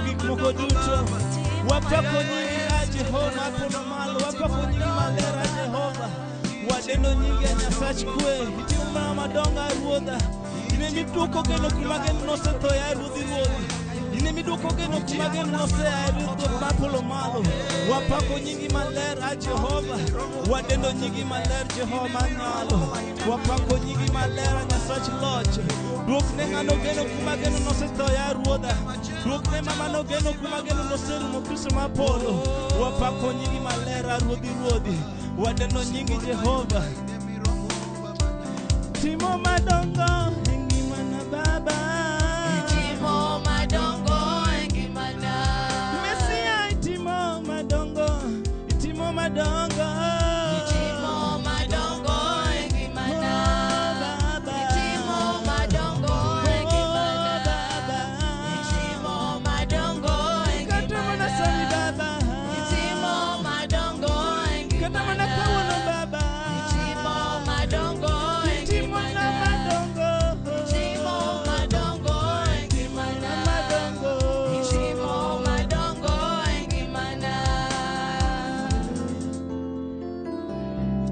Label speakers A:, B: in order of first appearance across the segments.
A: gik moko duto. Wapako nyingi a Jehova polo malo, wapako nyingi maler a Jehova. Wadendo nyingi a Nyasach kwe, itimo mana madongo a Ruodha. In ema iduoko geno kuma geno nosetho yaye Ruodhi Ruodhi. In ema iduoko geno kuma geno nosea e Ruoth mar polo malo. Wapako nyingi maler a Jehova. Wadendo nyingi maler Jehova manyalo. Wapako nyingi maler a Nyasach loch. Duokne ng'ano geno kuma geno nosetho yaye Ruodha. Duokne mama no geno kuma geno noserumo Kristo mar polo. Wapako nyingi maler a Ruodhi Ruodhi. Wadendo nyingi Jehova. Timo madongo e ngimana Baba.
B: Timo madongo e ngimana.
A: Mesia itimo madongo, itimo madongo.
B: Timo madongo e ngimana.
A: Oh, Baba.
B: Timo madongo e
A: Oh,
B: ngimana.
A: Baba.
B: Timo madongo e
A: Kata mana sani
B: ngimana.
A: Baba.
B: Timo madongo e
A: Kata mana
B: ngimana.
A: kawuono Baba.
B: Timo madongo e
A: Itimo na
B: ngimana.
A: madongo.
B: Timo madongo e ngimana.
A: Madongo.
B: Timo madongo e ngimana.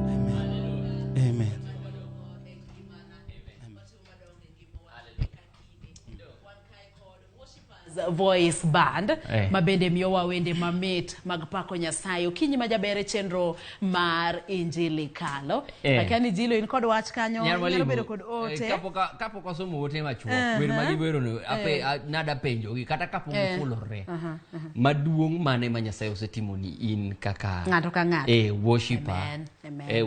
A: Amen. Amen.
C: Voice Band
D: Eh.
C: ma bende miyowa wende mamit mag pako Nyasaye okinyi ma jaber e chenro mar Injili Kalo.
D: Eh.
C: Akia ni Jilo in kod wach kanyo,
D: Nyar
C: inyalo
D: mwalimu,
C: bedo kod
D: eh,
C: ote.
D: kapok wasomo ote machuok, wer ma giwerono, nada penjogi, kata kapok gifulore, maduong' mane ma Nyasaye osetimoni in kaka
C: Ng'ato ka ng'ato.
D: Worshipper,
C: Amen, amen.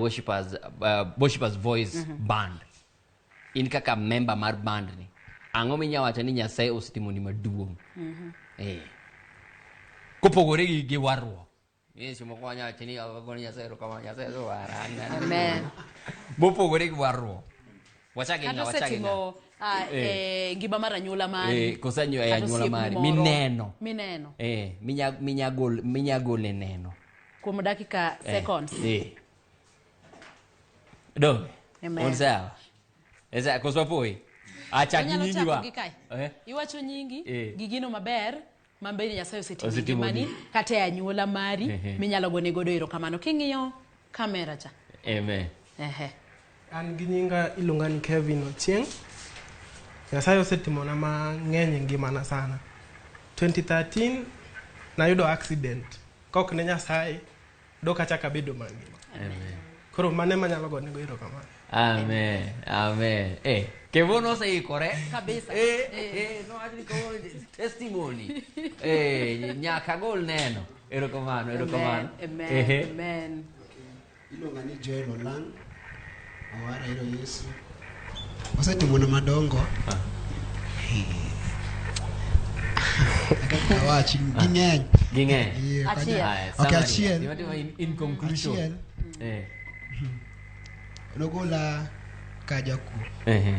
D: Worshipers Voice Band. In kaka member mar band ni, ang'o minya wacho ni Nyasaye osetimoni maduong'? Kopogore gi warruok. Seche moko wanya wacho ni agone Nyasaye erokamano, Nyasaye osewara.
C: Amen.
D: Mopogore gi warruok. Wachak gi
C: Kata
D: ng'a, wachak gi ng'a.
C: osetimo ngima mar anyuola mari.
D: Koso e
C: Kata
D: anyuola
C: osiepni
D: mari,
C: moro.
D: mineno.
C: Mineno.
D: Minya gole neno.
C: Kuom dakika seconds.
D: Dong.
C: Amen.
D: Un sawa. Esa koso wapoyi. Achak gi
C: Wanyalo
D: nyingi
C: chako
D: wa.
C: gi kae. Iwacho nyingi gi gino maber ma bende Nyasaye osetimo e
D: Osetimoni.
C: ngimani kata e anyuola mari minyalo gone godo erokamano. King'iyo kamera cha.
D: Amen.
C: Ehe.
E: An gi nyinga iluonga ni Kevin Ochieng. Nyasaye osetimona mang'eny e ngimana sana. 2013 nayudo accident. Kok ne Nyasaye, dok achako abedo mangima.
D: Amen.
E: Koro mano ema anyalo gonego erokamano.
D: Amen. Amen. Kevo noseikore.
C: Kabisa.
D: Nowacho ni kawuono testimony. Nyaka gol neno. Erokamano, erokamano.
C: Amen.
D: Ehe.
C: Amen.
F: Iluonga ni Joel Olang', owara ero Yesu. Osetimona madongo. Kaka awachi, ging'eny.
D: Ging'eny.
F: Yeah,
C: Achiel.
D: Aya,
F: Ok,
D: summary.
F: achiel.
D: Gima timo in conclusion.
F: Achiel. Nogola ka jakuo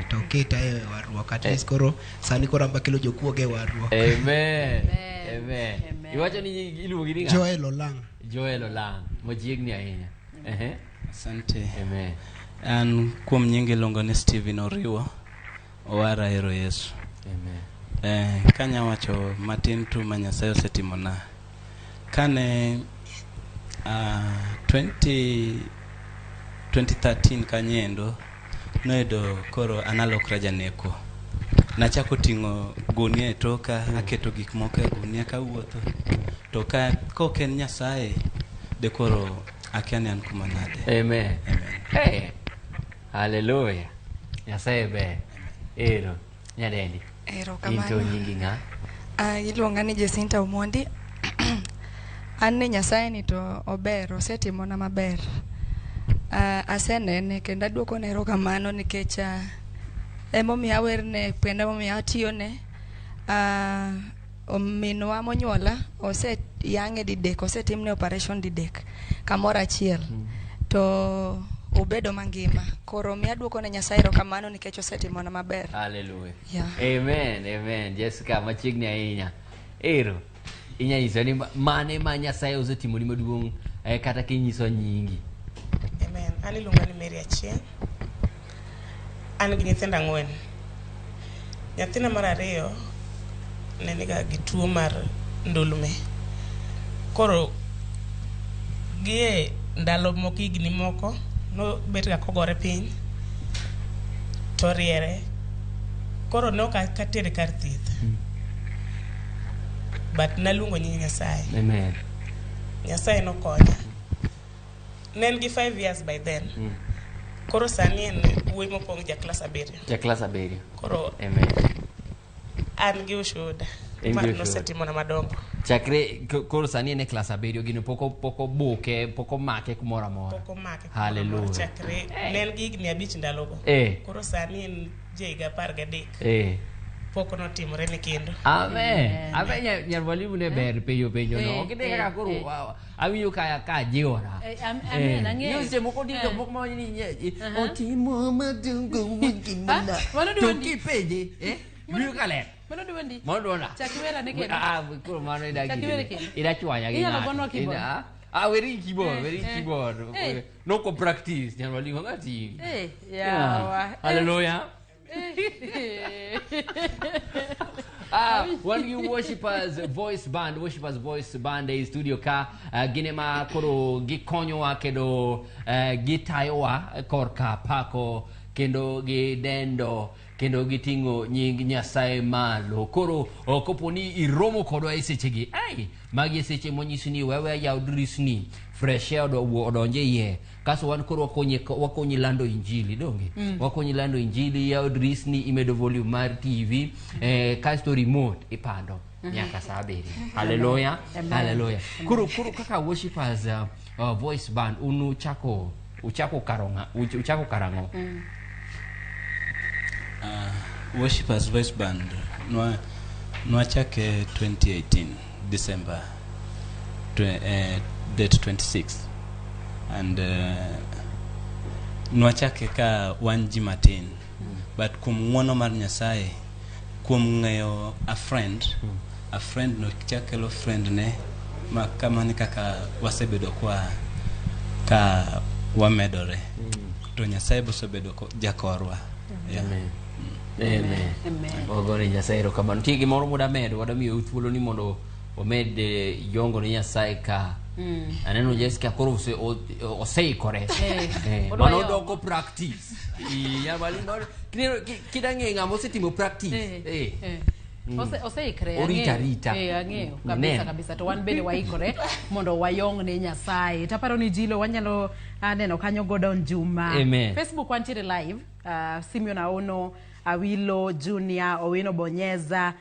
F: to oketa e warruok. At least koro sani koro amba kelo jokuoge e warruok.
D: Amen.
C: Amen.
D: Amen.
C: Amen.
D: Iwacho ni iluongi ni ng'a?
F: Joel Olang'.
D: Joel Olang'. Machiegni ahinya. Ehe.
G: Asante.
D: Amen.
G: An kuom nyingi iluongo ni Steven Oriwo, owara ero Yesu.
D: Amen.
G: Kanya wacho matin tu ma Nyasaye osetimona. Kane 2013 kanyo noyudo koro an alokra janeko. Nachako ting'o gunia e toka, aketo gik moko e gunia kawuotho. To ka kok en Nyasaye, de koro akia ni an kuma nade.
D: Amen.
G: Amen.
D: Hey. Hallelujah. Nyasaye ber. Ero. Nyadendi.
H: Erokamano.
D: In to nyingi ng'a?
H: Iluonga ni Jacinta Omondi. An ni Nyasaye ni to ober, osetimona maber. Asenene kendo aduokone erokamano nikech emomiyo awerne kendo emomiyo atiyone. Minwa monyuola oseyang'e didek, osetimne operation didek kamoro achiel. To obedo mangima. Koro miyo aduokone Nyasaye erokamano nikech osetimona maber.
D: Hallelujah.
H: Yeah.
D: Amen. Amen. Jessica machiegni ahinya. Ero. Inya nyiso ni mane ma Nyasaye osetimoni maduong' kata kinyiso nyingi.
I: Amen. An iluonga ni Mary Achieng'. An gi nyithindo ang'wen. Nyathina mar ariyo ne niga gi tuo mar Ndulme. Koro gie ndalo moko higni moko nobet ga kogore piny to riere. Koro ne ok atere kar thieth. But naluongo nying Nyasaye.
D: Amen.
I: Nyasaye nokonya. Ne en gi 5 years by then. Koro sani en wuoyi mokwongo ja klas 7.
D: Ja klas 7.
I: Koro
D: Amen.
I: an gi ushuhuda.
D: In gi
I: Mar
D: ushuhuda.
I: nosetimona madongo.
D: Chakre koro sani en e klas 7 gino pok obuke, pok omake kumoro amora.
I: Pok omake.
D: Hallelujah.
I: Chakre ne en gi higni 5 ndalogo. Koro sani en ja higa 13. Pok notimore ni kendo.
D: Amen. Amen. Nyar mwalimu ne ber penjo no. Ok ine kaka koro awinjo ka jiwora.
C: Amen, ang'eyo.
D: Seche moko nitie jok moko mawacho ni otimo madongo mangimana.
C: Mano
D: To
C: duondi.
D: kipenje, iwinjo ka ler.
C: Mano duondi.
D: Mano duonda.
C: Chak iwer ane kendo.
D: Koro mano ida
C: Chak iwer kendo.
D: Ida chwanya gi
C: Inyalo
D: ng'ato.
C: gonwa keyboard.
D: Weri keyboard, weri keyboard. Noko practice, nyar mwalimu ng'ati.
C: Yawa.
D: Hallelujah. Wan gi Worshipers Voice Band, Worshipers Voice Band e studio ka, gin ema koro gikonyowa kendo gitayowa korka pako kendo gidendo kendo giting'o nying Nyasaye malo. Koro kopo ni iromo kodwa e sechegi, ai, magi e seche monyisi ni wewe yaw dirisni, fresh air odonje iye. Kaso wan koro wakonyi lando injili, donge? Wakonyi lando injili, yaw dirisni, imedo volume mar TV, kasto remote ipando nyaka saa 7. Hallelujah. Hallelujah. Koro kaka Worshipers Voice Band unu uchako karonga, uchako karang'o?
G: Worshipers Voice Band nwachake 2018 December date 26 and nwachake ka wan ji matin, but kuom ng'uono mar Nyasaye, kuom ng'eyo a friend, a friend no chakelo friend ne ma kamano kaka wasebedo kwa ka wamedore, to Nyasaye bosebedo jakorwa. Yeah.
D: Amen. Amen.
C: Amen.
D: Wagone Nyasaye erokamano. Nitie gimoro mwadamedo, wadamiyo thuolo ni mondo wamed yongo ne Nyasaye ka. Aneno Jessica koro oseikore.
C: Odwa
D: Mano
C: yongo.
D: doko practice. Kidang'e ng'ama osetimo practice.
C: Oseikre,
D: Orita,
C: ang'eyo.
D: rita.
C: Ang'eyo kabisa
D: Neno.
C: kabisa. To wan bende waikore mondo wayong ne Nyasaye. Taparo ni Jilo wanyalo neno kanyo Gordon Juma.
D: Amen.
C: Facebook wantiere live. Simeon Aono, Awilo Junior, Owino Bonyeza,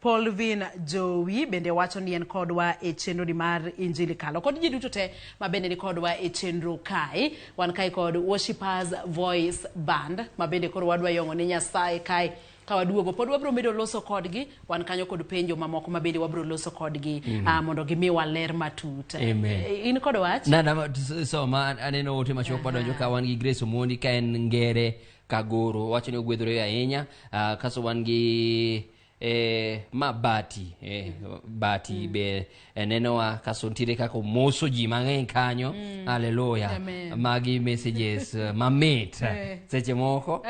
C: Paulvin Jowi bende wacho ni en kodwa e chenro ni mar Injili Kalo. Kod ji duto te ma bende ni kodwa e chenro kae. Wan kae kod Worshipers Voice Band ma bende koro wadwa yong'o ne Nyasaye kae. Ka waduogo pod wabro medo loso kodgi, wan kanyo kod penjo mamoko ma bende wabro loso kodgi, mondo gimiwa ler matut.
D: Amen.
C: In kod wach?
D: Na, soma aneno ote machuok madonjo ka wan gi Grace Omondi ka en Ngere Kagoro, wacho ni ogwedhore ahinya. Kaso wan gi ma Bati, Bati be nenowa kaso nitiere kaka omoso ji mang'eny kanyo. Hallelujah.
C: Amen.
D: Magi messages mamit seche moko,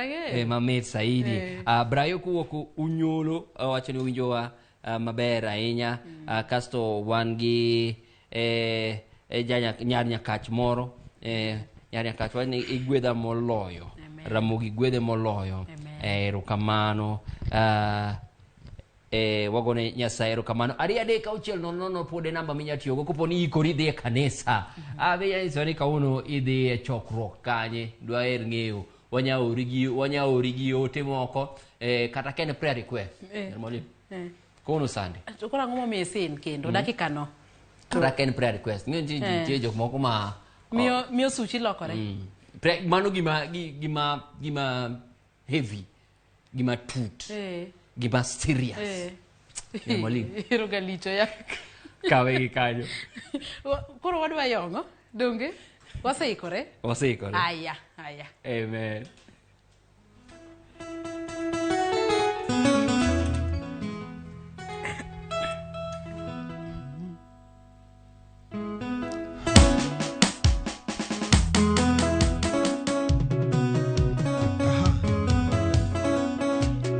D: mamit saidi. Brayo kowuok Unyolo wacho ni owinjowa maber ahinya. Kasto wan gi nyar Nyakach moro, nyar Nyakach wacho ni igwedha moloyo. Ramogi gwedhe moloyo. Erokamano. Wagone Nyasaye erokamano. 2 3 6 0 0 pod e namba minya tiyogo kopo ni ikori dhi e kanisa. Be nyiso ni kawuono idhi e chokruok kanye, dwaher ng'eyo. Wanya ori gi ote moko, kata ka en prayer request. Mwalimu. Kawuono Sunday.
C: To koro ang'o momiyo isin kendo? Dakika no.
D: Kata ka en prayer request. Ng'eyo nitie jok moko ma
C: Miyo suchi lokore.
D: Mano gima heavy, gima tut. Gima serious. Mwalimu.
C: Ero galicho ya.
D: Kawe gi kanyo.
C: Koro wadwa yong'o, donge? Waseikore?
D: Waseikore.
C: Aya, aya.
D: Amen.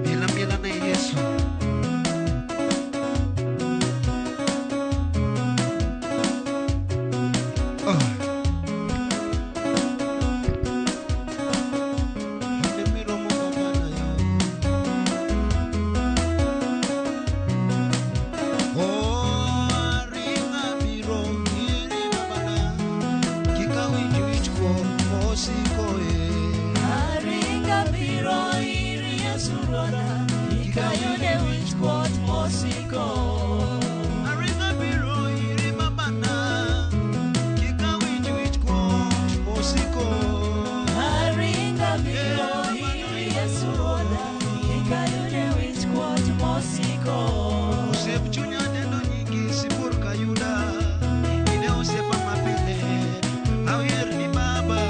F: Miela miela ne Yesu.
B: Ruodha, kik ayude wichkuot mosiko.
J: Aringa biro iri babana, kik awinj wichkuot mosiko.
B: Aringa biro iri Yesu Ruodha, kik ayude wichkuot mosiko.
J: Osiep chunya neno nyingi sibuor kayuda, ine osiepa mapile, aher ni baba.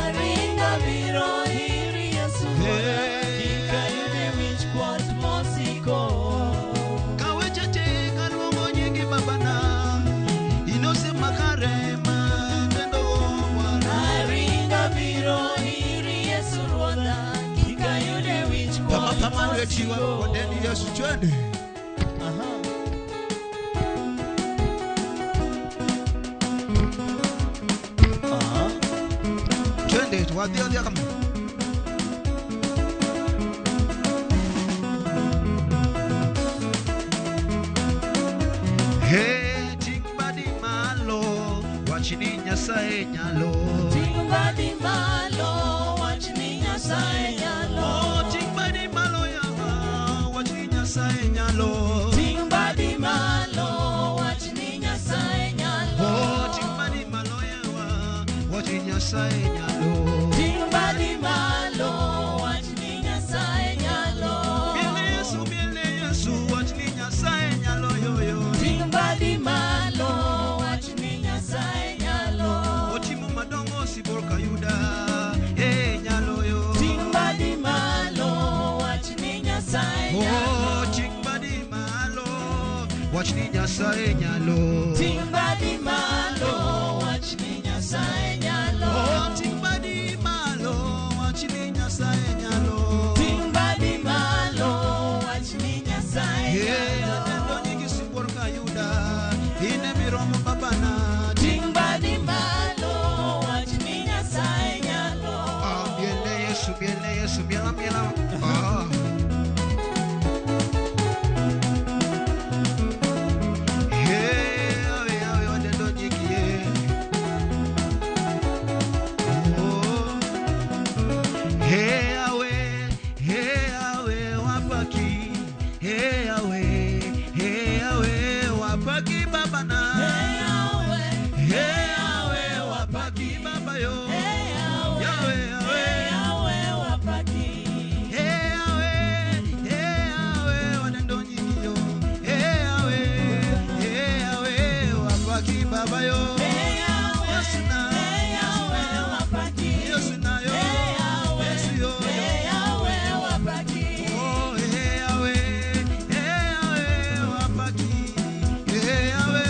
B: Aringa biro iri Yesu Ruodha, kik ayude wichkuot mosiko.
J: Kaweche te kaluongo nyingi babana, in osiep makare ma tendo wara.
B: Aringa biro iri Yesu Ruodha, kik ayude wichkuot
J: Pama lweti
B: mosiko.
J: wadeni Yesu twende. Twende wadhi odhi kama. Hey, ting badi malo, wachni Nyasaye nyalo.
B: Ting' badi malo, wach ni Nyasaye nyalo.
J: Oh, ting badi malo yawa, wachni Nyasaye nyalo.
B: Ting' badi malo, wach ni Nyasaye nyalo.
J: Oh, ting badi malo yawa, wachni Nyasaye nyalo.
B: Ting' badi malo, wach ni Nyasaye nyalo.
J: Miele Yesu, miele Yesu, wachni Nyasaye nyalo yoyo.
B: Ting' badi malo, wach ni Nyasaye nyalo.
J: Otimo madongo sibuor kayuda, eh nyalo yo.
B: Ting' badi malo, wach ni Nyasaye nyalo.
J: Oh, ting badi malo, wachni Nyasaye nyalo.
B: Ting' badi malo, wach ni Nyasaye nyalo.
J: Oh, ting badi malo, wachni Nyasaye nyalo.
B: Ting' badi malo, wach ni Nyasaye
J: Eh,
B: nyalo.
J: nendo nyingi sibuor kayuda, ine miromo babana.
B: Ting' badi malo, wach ni Nyasaye nyalo.
J: Ah, miele Yesu, miele Yesu, miela, miela. Ah. Hey, awe, awe, wadendo nyingi, eh. Oh. Hey, awe, hey, awe, wapaki. Hey, awe, hey, awe, wapaki babana.
B: Hey, awe,
J: Hey, awe, wapaki baba yo.
B: hey, awe,
J: Yawe, yawe.
B: hey, awe, wapaki.
J: Hey, awe, hey, awe, wadendo nyingi yo. Hey, awe, hey, awe, wapaki baba yo.
B: Hey, awe,
J: Yesu na,
B: hey, awe, wapaki.
J: Yesu na yo.
B: Hey, awe,
J: Yesu yo.
B: hey, awe, wapaki.
J: Oh, hey, awe, hey, awe, wapaki. Hey, awe,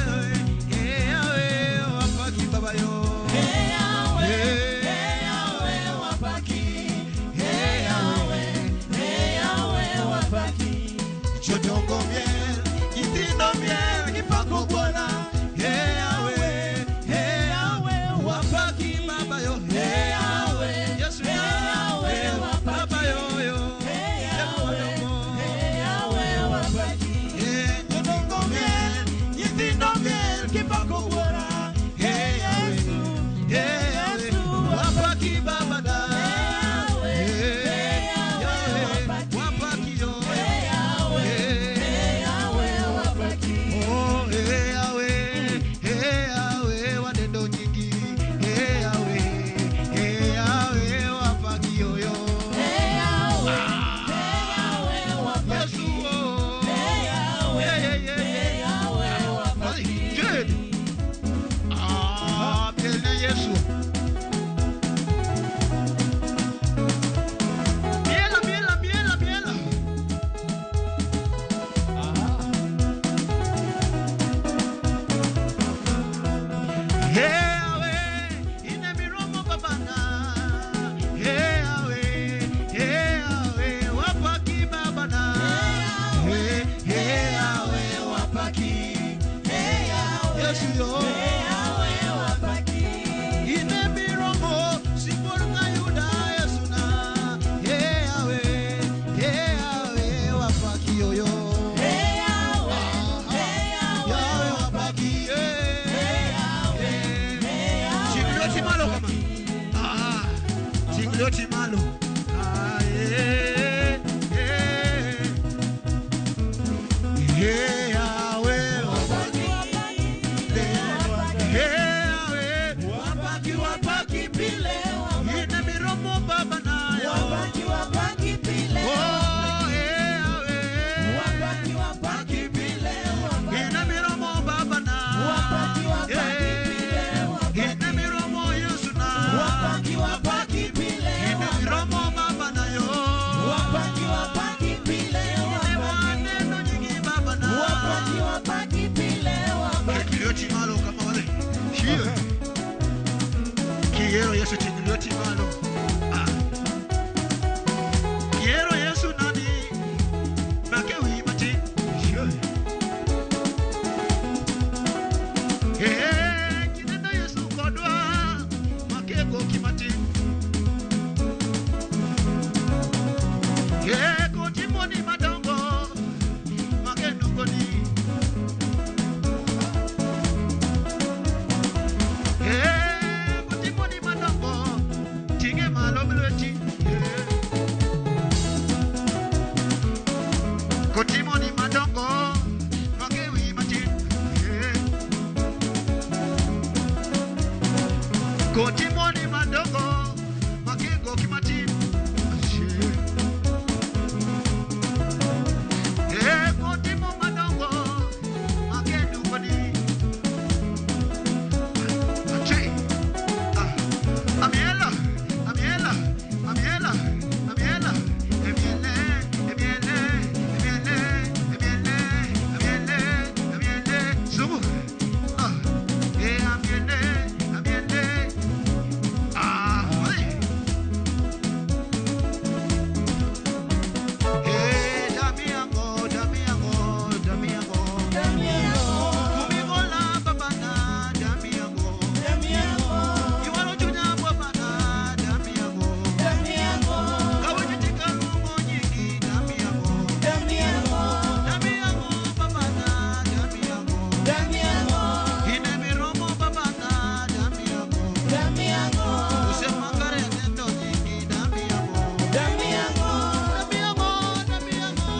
J: Kotimo ni madongo makewi matin. Kotimo ni madongo makego kimatin. Kotimo madongo makedu kodi. Amiela, amiela, amiela, amiela, emiele, emiele, emiele, emiele, emiele, emiele, subu. Ah, amiele, amiele. Ah, oi. Damiango, damiango, damiango. Kumigola babana, damiango. Iwalo chunya babana, damiango. Kawechitika luongo nyingi, damiango. Damiango babana, damiango. Ine miromo babana, damiango. Usema kare nendo nyingi, damiango. Damiango, damiango,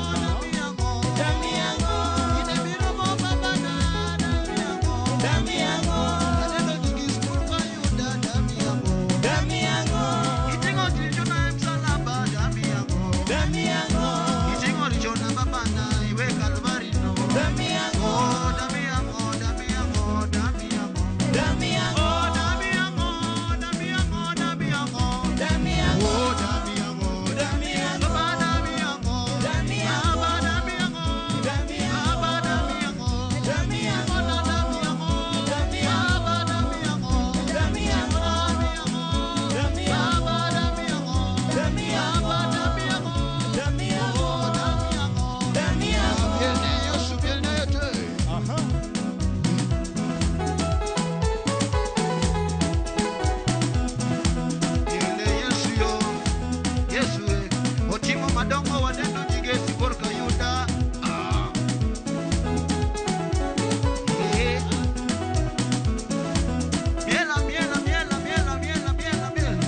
J: damiango. Ine miromo babana, damiango. Aneno nyingi skul kayuda, damiango. Iting'o richona e msalaba, damiango. Iting'o richona babana, iwe Kalvarino. Oh, damiango, damiango, damiango. Oh, damiango, damiango, damiango. Oh, damiango, Baba damiango. Baba damiango. Baba damiango. Ona damiango. Baba damiango. Damiango. Baba damiango. Baba damiango. Oh, damiango. Viene Yesu, viene Yesu. Viene Yesu yo, Yesu otimo madongo waneno nyinge sibor kayuda. Ah. Eh. Miela, miela, miela, miela, miela, miela, miela.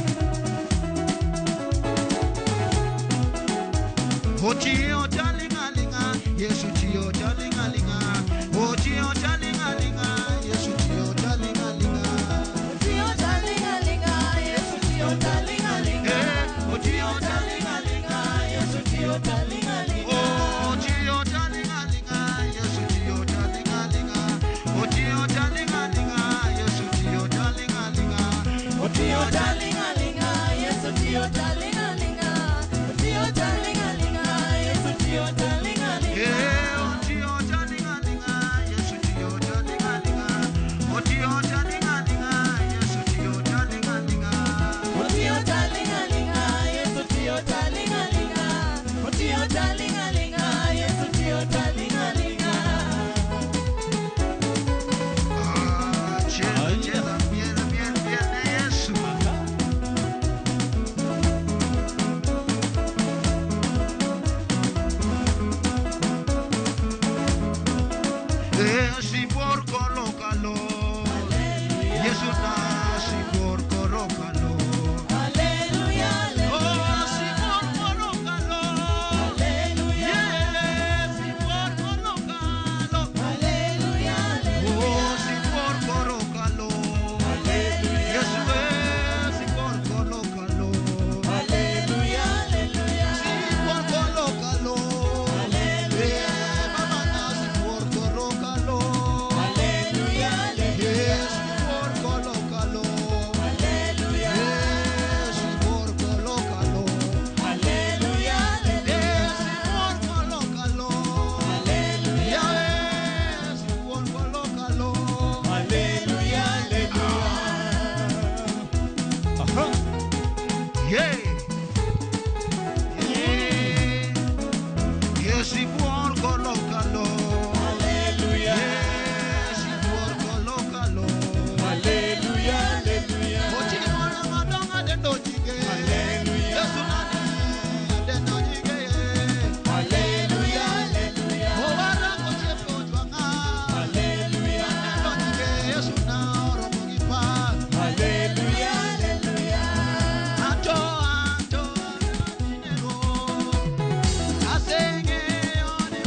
J: Otio chalingalinga, Yesu tio chalingalinga. Otio chalingalinga, Yesu tio chalingalinga. Otio chalingalinga, Yesu tio chalingalinga. Otio chalingalinga, Yesu tio chalingalinga. Otio chalingalinga, Yesu tio chalingalinga. Otio
B: Talingalinga, Yesu tio talingalinga. Tio talingalinga, Yesu tio talingalinga.
J: Otio chalingalinga, Yesu tio chalingalinga. Otio chalingalinga, Yesu tio chalingalinga.
B: Otio talingalinga, Yesu tio talingalinga. Otio talingalinga, Yesu tio talingalinga.
J: Ah, cheza, cheza, miela, miela, miela, Yesu. Si por colócalo, Yesu si por colócalo.
B: Aleluya,
J: Oh, si por colócalo,
B: aleluya,
J: yeah, si por colócalo.
B: aleluya,
J: Oh, si por colócalo, Yesu si por colócalo.
B: aleluya, aleluya.
J: Si por colócalo, mamá, si por colócalo.
B: Aleluya, aleluya,
J: Si por colócalo.
B: aleluya,
J: Si por colócalo.
B: aleluya,
J: Si por colócalo.
B: aleluya,
J: Si por colócalo.
B: aleluya, aleluya.
J: Yeah. Yeah. Yeah, si por colócalo.
B: Aleluya,
J: Yeah, si por colócalo.
B: aleluya, aleluya.
J: Ochimona madonga dendo jige.
B: Aleluya.
J: Yesu nani dendo jige.
B: Aleluya, aleluya,
J: Obara kochepo jwanga.
B: aleluya,
J: Dendo jige Yesu na oromo gipa.
B: aleluya, aleluya.
J: Anto anto dinego. Asenge one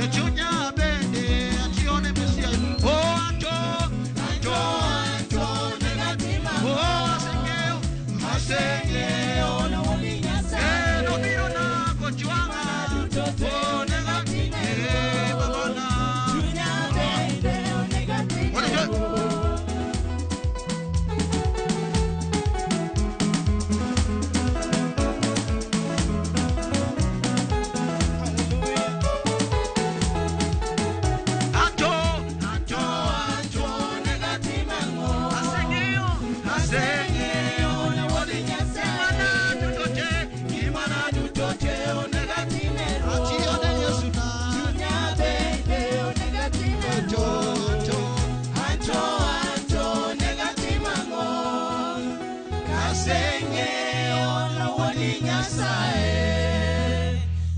J: E chunya bende atione Mesia. Oh, anto, anto, anto, oh, aseng'eyo, aseng'eyo. Eh, nobiro na kochwang'a. Oh, nega, eh, babana. Anto, anto, anto, aseng'eyo, aseng'eyo, Gimana duto te, gimana duto te, onega Atione Yesu na. Anto, anto, anto, anto, Aseng'eyo na wuod Nyasaye.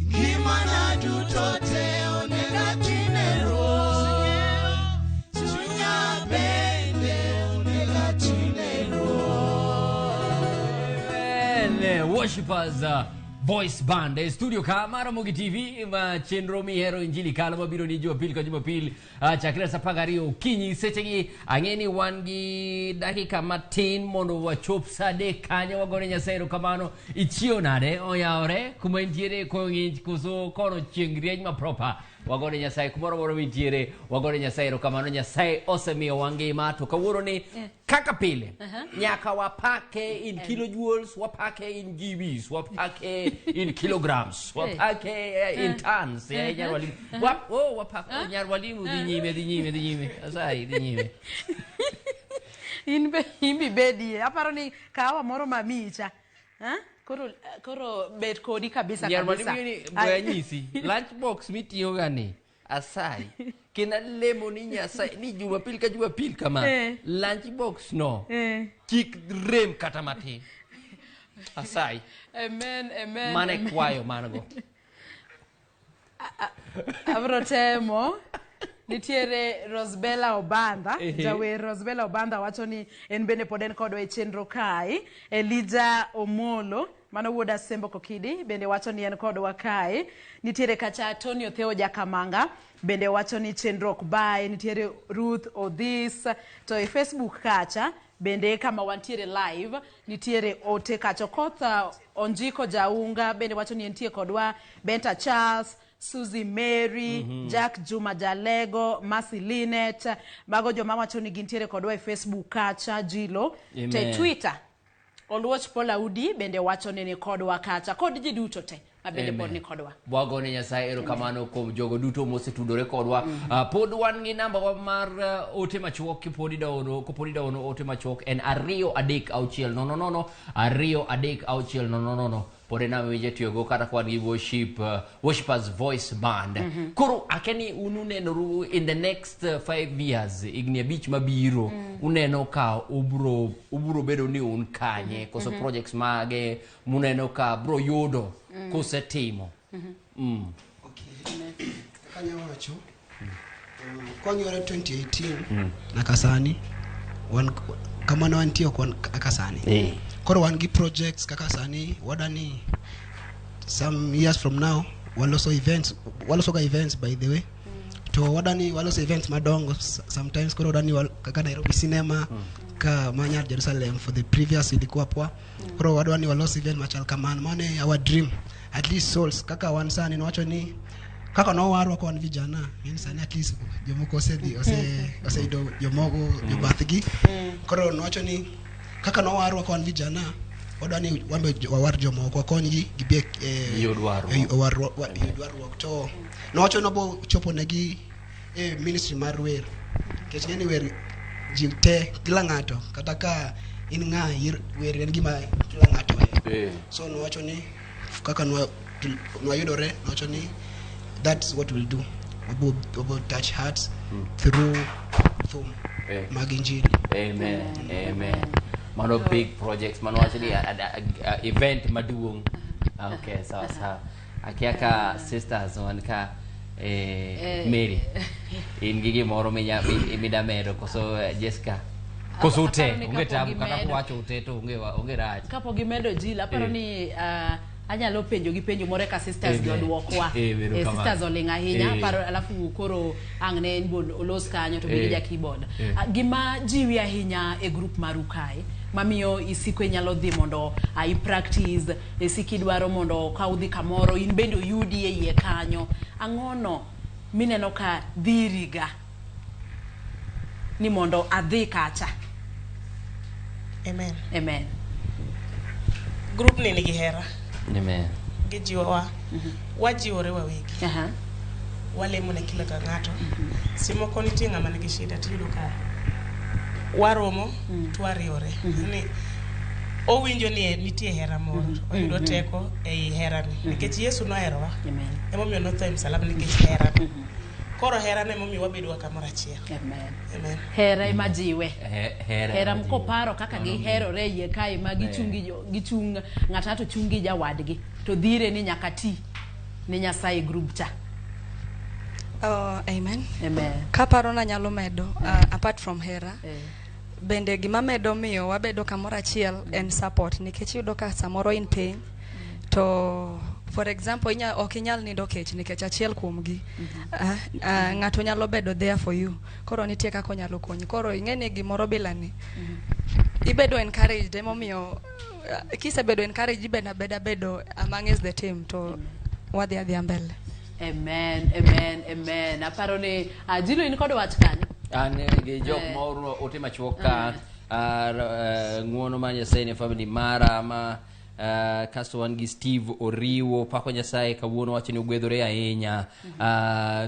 J: Gimana duto te onego atine Ruoth. Chunya bende onego atine Ruoth.
D: Amen. Worshippers Voice Band e studio ka mar Ramogi TV ma chenro mihero Injili Kalo mabiro ni Jumapil ka Jumapil chakre saa 12 okinyi. Sechegi ang'e ni wan gi dakika matin mondo wachop saa 3 kanyo. Wagone Nyasaye erokamano. Ichiew nade? Oyawore kuma intiere koyo ng'ich koso kono chieng' rieny ma proper? Wagone Nyasaye kumoro amora mintiere, wagone Nyasaye erokamano. Nyasaye osemiyowa ngima to kawuono ni kaka pile nyaka wapake in kilojoules, wapake in GBs, wapake in kilograms, wapake in tons. Nyar walimu. Oh, wapake nyar walimu dhi nyime, dhi nyime, dhi nyime. Nyasaye dhi nyime.
C: In be in be bedie. Aparo ni kahawa moro mamicha. Ha? Koro koro bet kodi kabisa
D: Nyar
C: kabisa.
D: walimu ni we anyisi. Lunch box mitiyo ga ni asai. Kendo alemo ni Nyasaye ni Jumapil ka Jumapil kama lunch box no kik rem kata matin. Asai.
C: Amen, amen.
D: Mane
C: amen.
D: kwayo manago.
C: Abro temo. Nitiere Rosbella Obanda, jawer Rosbella Obanda wacho ni en bende pod en kodwa e chenro kae. Elijah Omolo, mano wuod Asembo Kokidi, bende wacho ni en kodwa kae. Nitiere kacha Tony Otheo Jakamanga, bende wacho ni chenro ok bae. Nitiere Ruth Odhis, to e Facebook kacha bende kama wantiere live nitiere ote kacha. Okoth Onjiko Jaunga bende wacho ni entie kodwa. Benta Charles, Suzy Mary, Jack Juma Jalego, Mercy Linet, mago joma wacho ni gintiere kodwa e Facebook kacha Jilo.
D: Amen.
C: To e Twitter, Oluoch Paul Audi bende wacho ni ni kodwa kacha, kod ji duto te ma bende pod ni kodwa.
D: Wagone Nyasaye erokamano kuom jogo duto mosetudore kodwa. Pod wan gi namba wa mar ote machuok kipod idaoro, kopod idaoro ote machuok en 2 3 6 0 0 2 3 6 0 0. Pod en namba miwinjo tiyogo kata ka wan gi Worshipers Voice Band. Koro akia ni un unenoru in the next 5 years, higni 5 mabiro, uneno ka ubro bedo ni un kanye, koso projects mage muneno ka bro yudo kusetimo.
F: Okay. Kaka nyawacho, kwang'iyore 2018 nyaka sani, wan kamano wantie ok wan kaka sani. Koro wan gi projects kaka sani wadani some years from now waloso events, waloso ga events by the way. To wadani waloso events madongo sometimes koro wadani kaka Nairobi Cinema ka manyar Jerusalem for the previous ilikuwa poa. Koro wadwani walos event machal kamano. Mano e our dream. At least souls kaka wan sani nowacho ni kaka nowarwa ka wan vijana, ng'eni sani at least jomoko osedhi oseyudo jomoko jobathgi. Koro nowacho ni kaka nowarwa ka wan vijana, wadwa ni wan be wawar jomoko, wakonygi gibi
D: Yud warruok.
F: yud warruok. To nowacho ni obo chopo negi e ministry mar wer. Nikech ng'eni wer ji te, kila ng'ato, kata ka in ng'a, wer en gima kila ng'ato ohero. So nowacho ni kaka nwayudore, nowacho ni that's what we'll do. Wabo touch hearts through thum mag Injili.
D: Amen. Amen. Mano big projects, mano wacho ni event maduong'. Okay, sawa sawa. Akia ka sisters wan ka Mary. In gi gimoro mida medo koso Jessica? Koso ute,
C: Aparo ni
D: onge
C: kapo
D: tabu, kata
C: gimedo.
D: kuwacho ute to onge rach.
C: Kapo gimedo Jil, aparo ni Anyalo penjo gi penjo moro eka sisters gi
D: Amen.
C: oduokwa.
D: Amen,
C: Eh,
D: kamano.
C: sisters oling' ahinya
D: Eh.
C: paro alafu koro ang' ne en bon olos kanyo to bende
D: Eh.
C: ja keyboard.
D: Eh.
C: Ah, Gima jiwi ahinya e group maru kae mamiyo isiko inyalo dhi mondo i practice isiko idwaro mondo ka udhi kamoro in bende oyudi e iye kanyo ang'ono mineno ka dhiriga ni mondo adhi kacha
I: Amen.
C: amen
I: Group ni nigi hera.
D: Amen.
I: Gijiwowa. Wajiwore wawegi.
C: Aha.
I: Walemo ne kila ka ng'ato. Simoko nitie ng'ama nigi shida tiyudo ka waromo to wariwore. Ni owinjo ni nitie hera moro. Oyudo teko ei herani. Nikech Yesu noherowa.
C: Amen.
I: Emomiyo notho e msalaba nikech herano. Koro herano emomiyo wabedoga kamoro achiel.
C: Amen.
I: Amen.
C: Hera ema jiwe.
D: Hera
C: Hera
D: ema jiwe.
C: koparo kaka giherore e iye kae ma gichung' gi gichung' ng'ato ng'ato chung' gi jawadgi to dhire ni nyaka ti ne Nyasaye group cha.
H: Oh, amen.
C: Amen.
H: Kaparo nanyalo medo apart from hera bende gima medo miyo wabedo kamoro achiel en support nikech iyudo ka samoro in piny to for example inya, ok inyal nindo kech nikech achiel kuomgi ng'ato nyalo bedo there for you koro nitie kaka onyalo konyi koro ing'e ni gimoro bilani ibedo encouraged emomiyo kisebedo encouraged ibedo abeda bedo among is the team to wadhi adhiya mbele.
C: Amen, amen, amen. Aparo ni Jilo in kod wach kanyo.
D: An gi jok ma oro ote machuok ka ng'uono mar Nyasaye ne family mara ma kasto wan gi Steve Oriwo pako Nyasaye kawuono wacho ni ogwedhore ahinya.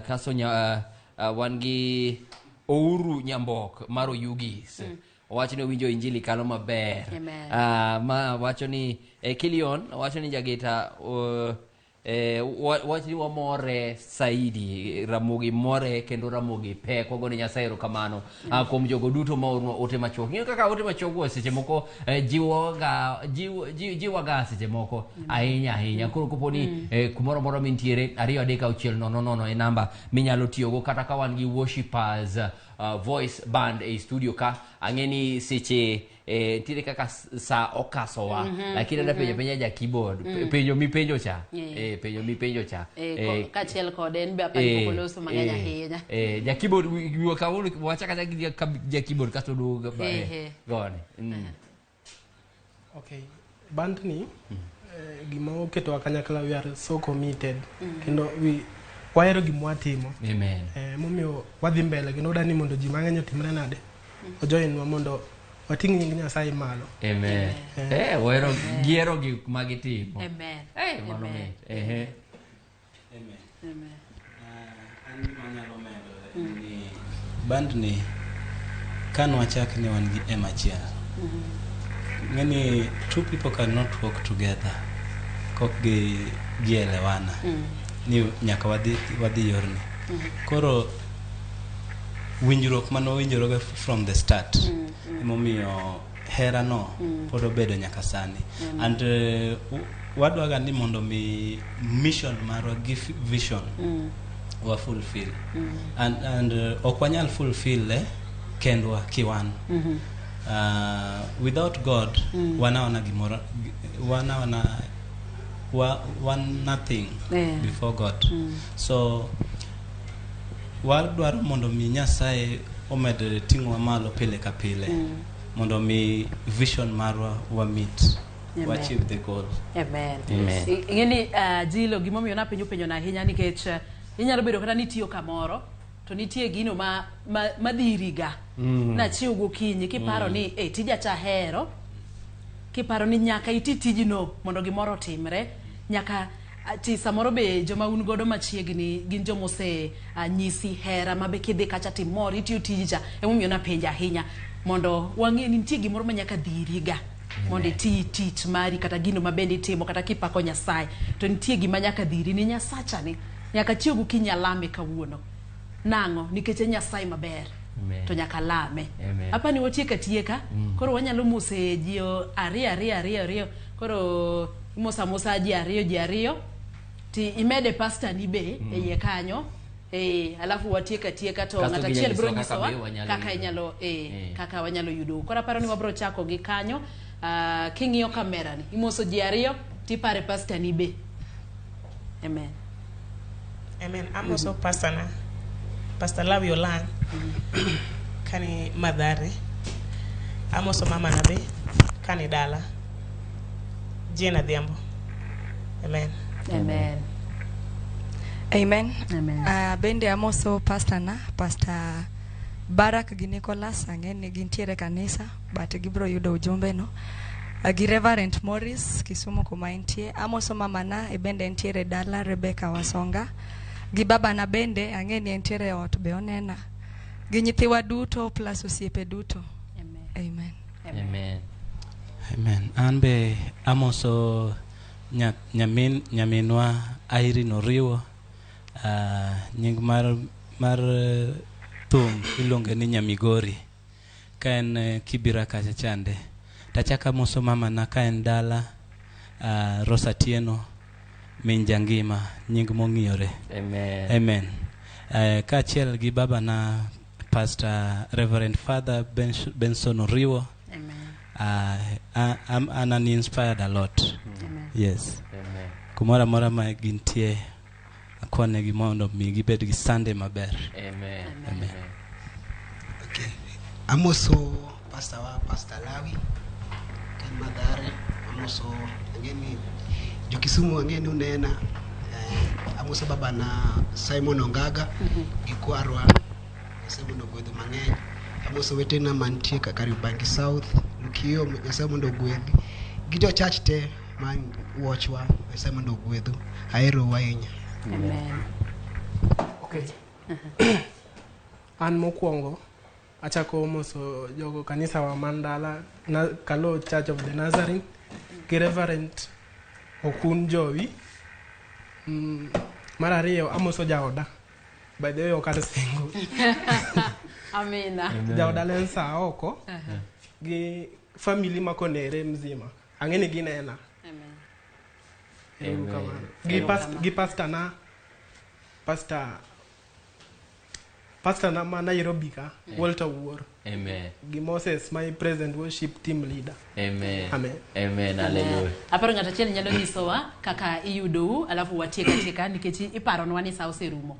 D: Kasto wan gi Ouru Nyambok mar Oyugis. Owacho ni owinjo injili kalo maber.
C: Amen.
D: Ma wacho ni Kilion wacho ni Jagita wach ni wamore saidi Ramogi more kendo Ramogi pek wagone Nyasaye erokamano kuom jogo duto ma oornwa ote machuok. Ng'eyo kaka ote machuok go seche moko jiwoga jiwaga seche moko ahinya ahinya. Koro kopo ni kumoro amora mintiere 2 3 6 0 0 e namba minyalo tiyogo kata ka wan gi worshipers voice band e studio ka ang'e ni seche nitiere kaka sa okasowa lakini ada penjo penja ja keyboard penjo mipenjo cha penjo mipenjo cha
C: Kaachiel kode en be apani pok oloso mang'eny ahinya.
D: Ja keyboard wiwa kawuono wachak achaka gi ja keyboard kasto duogo gone.
E: Okay. Band ni gima oketowa kanyakla we are so committed kendo we wahero gima watimo.
D: Amen.
E: Momiyo wadhi mbele kendo wadwa ni mondo ji mang'eny otimre nade ojoinwa mondo wating' nying Nyasaye malo.
D: Amen. Wahero giero gik ma gitimo.
C: Amen.
D: Mano
C: Amen.
D: mit.
G: Amen.
C: Amen.
G: An gima anyalo medo en ni band ni kanwachak ne wan gi M achiel. Ng'eni two people cannot work together kok gielewana. Ni nyaka wadhi yorni. Koro winjruok mane wawinjorego from the start emomiyo hera no pod obedo nyaka sani. And wadwaga ni mondo mi mission marwa gi vision wa fulfill. And ok wanyal fulfill kendwa kiwan. Without God wanaona gimoro wanaona wan nothing before God. So wadwaro mondo mi Nyasaye omed ting'owa malo pile ka pile mondo mi vision marwa wa meet
C: Amen.
G: wa achieve the goal.
C: Amen.
D: Amen.
C: Ing'eni Jilo gimomiyo napenjo penjo na ahinya nikech inyalo bedo kata nitiyo kamoro to nitie gino ma madhiriga. Nachiew gokinyi kiparo ni tija cha hero kiparo ni nyaka iti tijno mondo gimoro otimre nyaka ti samoro be joma un godo machiegni gin joma ose nyisi hera ma be kidhi kacha timor itiyo tiji cha emomiyo napenjo ahinya mondo wang'e ni nitie gimoro ma nyaka dhiriga mondo iti tich mari kata gino ma bende itimo kata kipako Nyasaye to nitie gima nyaka dhiri ni Nyasacha ni nyaka chiew gokinyi alame kawuono nang'o nikech en Nyasaye maber.
D: Amen.
C: To nyaka lame.
D: Amen.
C: Apani watieko atieka koro wanyalo mose ji ariyo ariyo ariyo ariyo koro imoso amosa ji ariyo ti imede pastor ni be e iye kanyo alafu watieko atieka to
D: Kasto
C: ng'ato
D: ginyalo
C: achiel biro
D: nyisowa
C: nyisowa
D: kaka be wanyalo
C: kaka
D: yudo.
C: inyalo kaka wanyalo yudo. Koro aparo ni wabiro chako gi kanyo. King'iyo kamera ni imoso ji ariyo Tipare pastor ni be. Amen.
I: Amen. Amoso pastor na. Pastor Lawi Olang. Kani Madhare. Amoso mama na be. Kani dala. Jane Adhiambo. Amen.
C: Amen.
H: Amen.
C: Amen.
H: Bende amoso pastor na, Pastor Barak gi Nicholas, ang'e ni gintiere kanisa, but gibiro yudo ujumbe no. Gi Reverend Morris Kisumu kuma entie. Amoso mamana e bende entiere dala Rebecca Wasonga. Gi babana bende ang'e ni entiere e ot be onena. Gi nyithiwa duto plus osiepe duto.
C: Amen.
H: Amen.
D: Amen.
G: Amen. An be amoso nyaminwa Irene Oriwo. Nying mar thum iluonge ni Nyamigori. Ka en Kibira kacha chande. Tachako amoso mamana ka en dala, Rosa Tieno, min Jangima, nying mong'iyore.
D: Amen.
G: Amen. Kaachiel gi babana Pastor Reverend Father Benson Oriwo.
C: Amen.
G: I'm an inspired a lot.
C: Amen.
G: Yes.
D: Amen.
G: Kumoro amora ma gintie, akwanegi mondo mi gibed gi Sunday maber.
D: Amen.
G: Amen.
F: Okay. Amoso pastor wa Pastor Lawi kan Madhare. Amoso ang'e jo Kisumu ang'e ni unena. Amoso babana Simon Ongaga gi kwarwa Nyasaye mondo ogwedhu mang'eny. Amoso wetena mantie Kariobangi South, Lukio, Nyasaye mondo ogwedhi. Gi jo church te ma watchwa, Nyasaye mondo ogwedhu. Aherou ahinya.
C: Amen.
E: Okay. An mokwongo achako moso jogo kanisa wa Mandala na Kalo Church of the Nazarene gi Reverend Okun Jowi. Mar ariyo amoso jaoda. By the way ok an single.
C: Amina.
E: Jaoda Lensa oko gi family makonere mzima. Ang'e ni ginena.
C: Amen.
E: Erokamano. Gi pastor na pastor na ma Nairobi ka, Walter Wuor.
D: Amen.
E: Gi Moses, my present worship team leader.
D: Amen.
E: Amen.
D: Amen. Hallelujah.
C: Aparo ng'ato achiel nyalo nyisowa kaka iyudou alafu watiek atieka nikech iparonwa ni sa oserumo.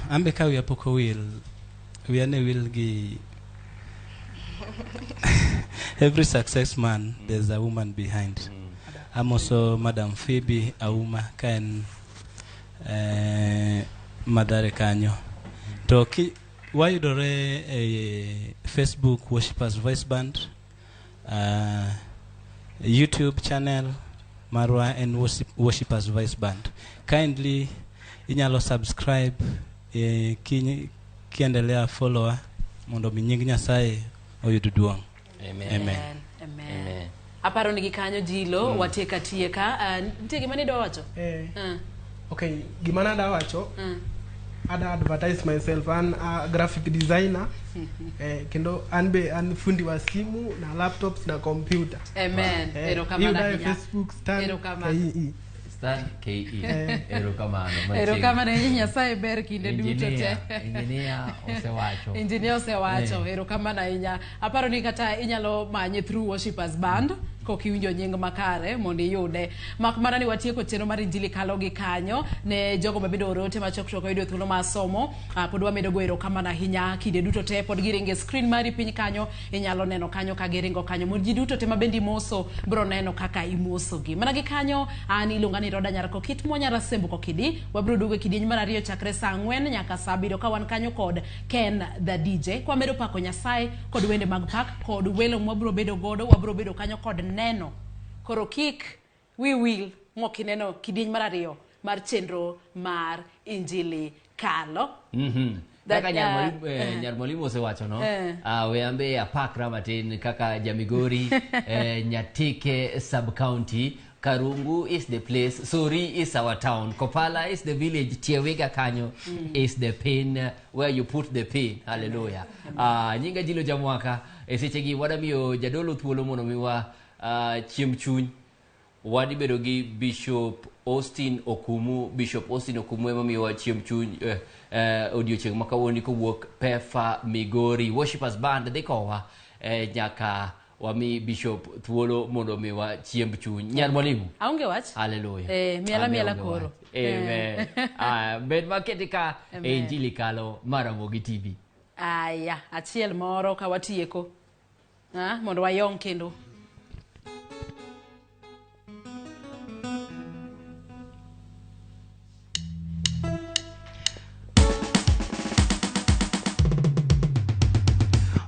G: An be ka wiya pok owil, wiya ne wil gi every success man there's a woman behind. Amoso Madam Phoebe Auma ka en Mathare kanyo. To wayudore e Facebook Worshipers Voice Band, YouTube channel marwa en Worshipers Voice Band. Kindly inyalo subscribe, kiendelea follower mondo mi nying Nyasaye oyud duong'.
D: Amen.
G: Amen.
C: Amen.
D: Amen.
C: Aparo ni gikanyo jilo watieka tieka. Nitie gima nidwa wacho?
E: Okay, gima nada wacho, ada advertise myself, an a graphic designer. Kendo an be an fundi wa simu na laptops na computer.
C: Amen. Erokamano
E: Iyuda e
C: ahinya.
E: Facebook Stan
C: Erokamano.
E: KE.
D: Stan KE. Erokamano.
C: Erokamano ahinya, Nyasaye ber kinde duto te.
D: Engineer osewacho.
C: Engineer osewacho. Erokamano ahinya. Aparo ni kata inyalo manye through Worshipers Band kok iwinjo nying makare mondo iyude. Mak mana ni watieko chenro mar Injili kalo gi kanyo ne jogo mabende oro ote machok to ok oyudo thuolo mar somo. Pod wamedo go erokamano ahinya kinde duto te pod giringo e screen mari piny kanyo, inyalo neno kanyo ka giringo kanyo. Mondo ji duto te mabende imoso biro neno kaka imosogi. Mana gi kanyo an iluonga ni Roda Nyar Kokit Mwanya Rasembo Kokidi. Wabiro duogo e kidieny mar ariyo chakre saa 4 nyaka saa 7 ka wan kanyo kod Ken the DJ. Kwamedo pako Nyasaye kod wende mag pak kod welo mwabiro bedo godo, wabiro bedo kanyo kod neno. Koro kik wi wil mokineno kidieny mar ariyo mar chenro mar Injili Kalo.
D: Kaka nyar mwalimu osewacho no, we ambe apakra matin kaka Jamigori, Nyatike sub-county, Karungu is the place, Sori is our town, Kopala is the village, Tiewiga kanyo is the pin where you put the pin. Hallelujah. Nyinga Jilo Jamwaka, e sechegi wadamiyo jadolo thuolo mondo miwa chiemb chuny. Wadhi bedo gi Bishop Austin Okumu. Bishop Austin Okumu ema miyowa chiemb chuny odiochieng' ma kawuono kowuok Pefa Migori. Worshipers Band dhi kowa nyaka Wami Bishop thuolo mondo omiwa chiemb chuny. Nyar mwalimu.
C: Aonge wach.
D: Haleluya.
C: Miela miela koro.
D: Amen. Bed maketi ka e Injili Kalo mar Ramogi TV.
C: Aya, achiel moro ka watieko. Mondo wayong kendo.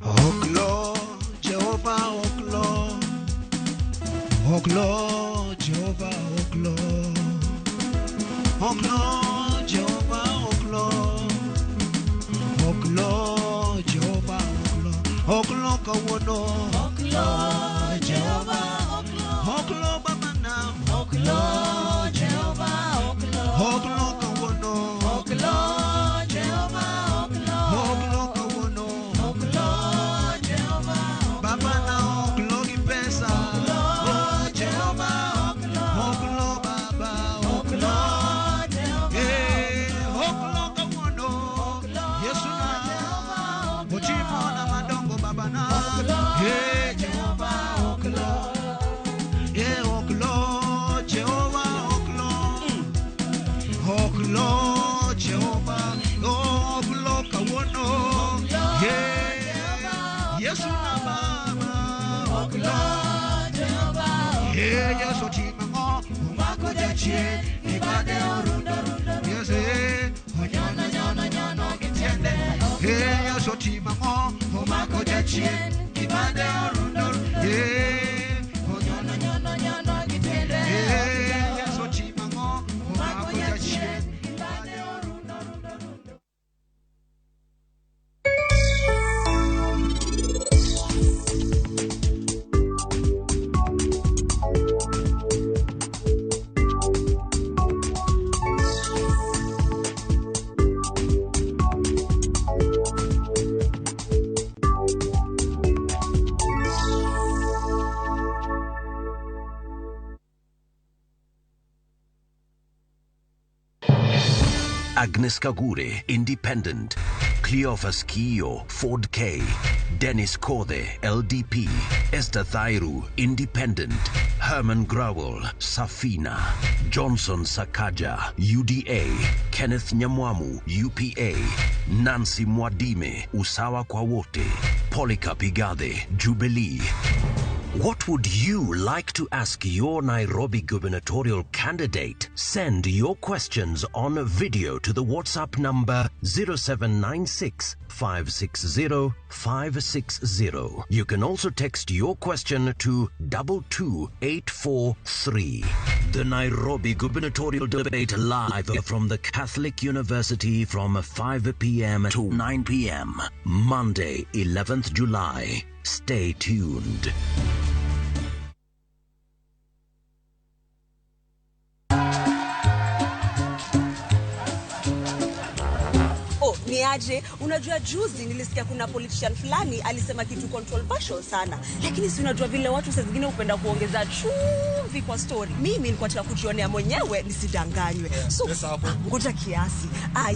J: Oklo, Jehovah, oklo. Oklo, Jehovah, oklo. Oklo, Jehovah, oklo. Oklo kawono.
B: Oklo, Jehovah, oklo.
J: Oklo babana.
B: Oklo, Jehovah, oklo.
J: Oklo kawono.
B: Oklo, Jehovah, oklo.
J: Oklo kawono.
B: Oklo, Jehovah, oklo.
J: Babana oklo gi pesa.
K: Agnes Kagure, Independent. Cleophas Kiyo, Ford K. Dennis Kode, LDP. Esther Thairu, Independent. Herman Growell, Safina. Johnson Sakaja, UDA. Kenneth Nyamwamu, UPA. Nancy Mwadime, Usawa kwa Wote. Polycarp Igathe, Jubilee. What would you like to ask your Nairobi gubernatorial candidate? Send your questions on video to the WhatsApp number 0796 560 560. You can also text your question to 22843. The Nairobi gubernatorial debate live from the Catholic University from 5 p.m. to 9 p.m. Monday, 11th July. Stay tuned.
L: Oh, ni aje? Unajua juzi nilisikia kuna politician fulani alisema kitu controversial sana. Lakini si unajua vile watu saa zingine hupenda kuongeza chumvi kwa story. Mimi nilikuwa nataka kujionea mwenyewe nisidanganywe.
M: Yeah,
L: so ngoja kiasi.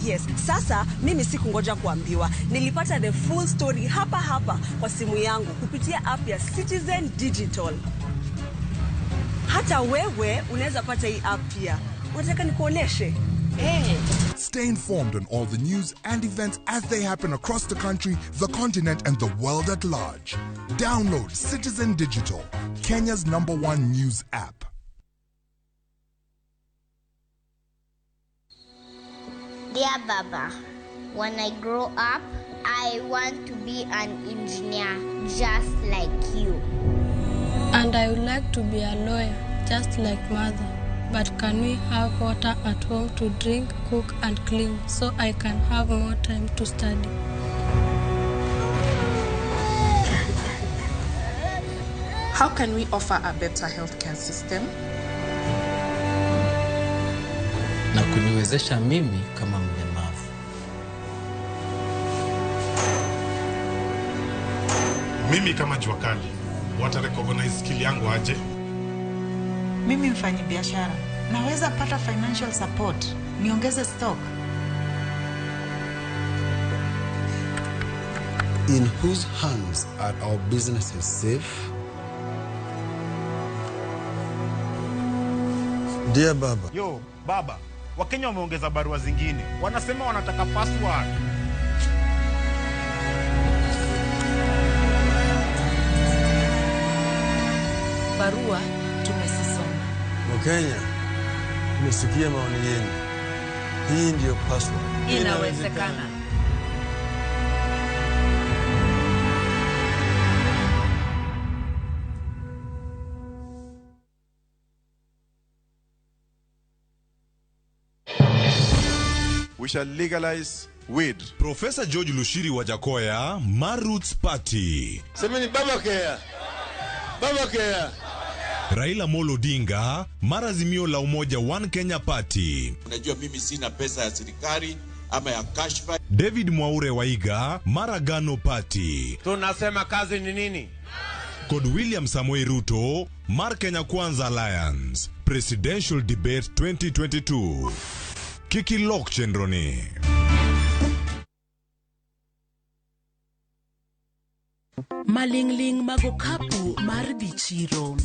L: Yes. Sasa mimi sikungoja kuambiwa. Nilipata the full story hapa hapa kwa simu yangu kupitia app ya Citizen Digital. Hata wewe unaweza pata hii app pia. Unataka nikuoneshe? Hey.
M: Stay informed on all the news and events as they happen across the country, the continent, and the world at large. Download Citizen Digital, Kenya's #1 news app.
N: Dear Baba, when I grow up, I want to be an engineer just like you.
O: And I would like to be a lawyer just like mother. But can we have water at home to drink, cook and clean so I can have more time to study?
P: How can we offer a better healthcare system?
G: Na kuniwezesha mimi kama mlemavu.
Q: Mimi kama jua kali, wata recognize skill yangu aje?
R: Mimi mfanyi biashara, naweza pata financial support, niongeze stock.
S: In whose hands are our businesses safe? Dear Baba.
Q: Yo, baba, Wakenya wameongeza barua zingine. Wanasema wanataka password.
R: Barua tumesisoma.
S: Wakenya, tumesikia maoni yenu. Hii ndiyo password.
R: Inawezekana.
T: We shall legalize weed.
U: Profesa George Lushiri Wajakoya, Maruts Party.
S: Semeni baba kea. Baba kea.
U: Raila Molo Odinga, Marazimio la Umoja One Kenya Party.
V: Unajua mimi sina pesa ya serikali ama ya kashfa.
U: David Mwaure Waiga, Maragano Party.
W: Tunasema kazi ni nini?
U: Kod William Samoei Ruto, Mar Kenya Kwanza Alliance. Presidential Debate 2022. Kiki Lok chenroni.
X: Maling'ling' mag okapu mar dhi chiro.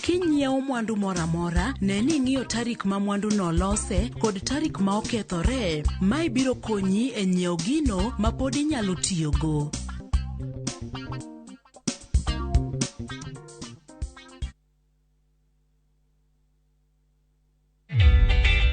X: Kinyiewo mwandu moro amora, ne ni ing'iyo tarik ma mwanduno olose kod tarik ma okethore. Mae biro konyi e nyiewo gino ma pod inyalo tiyogo.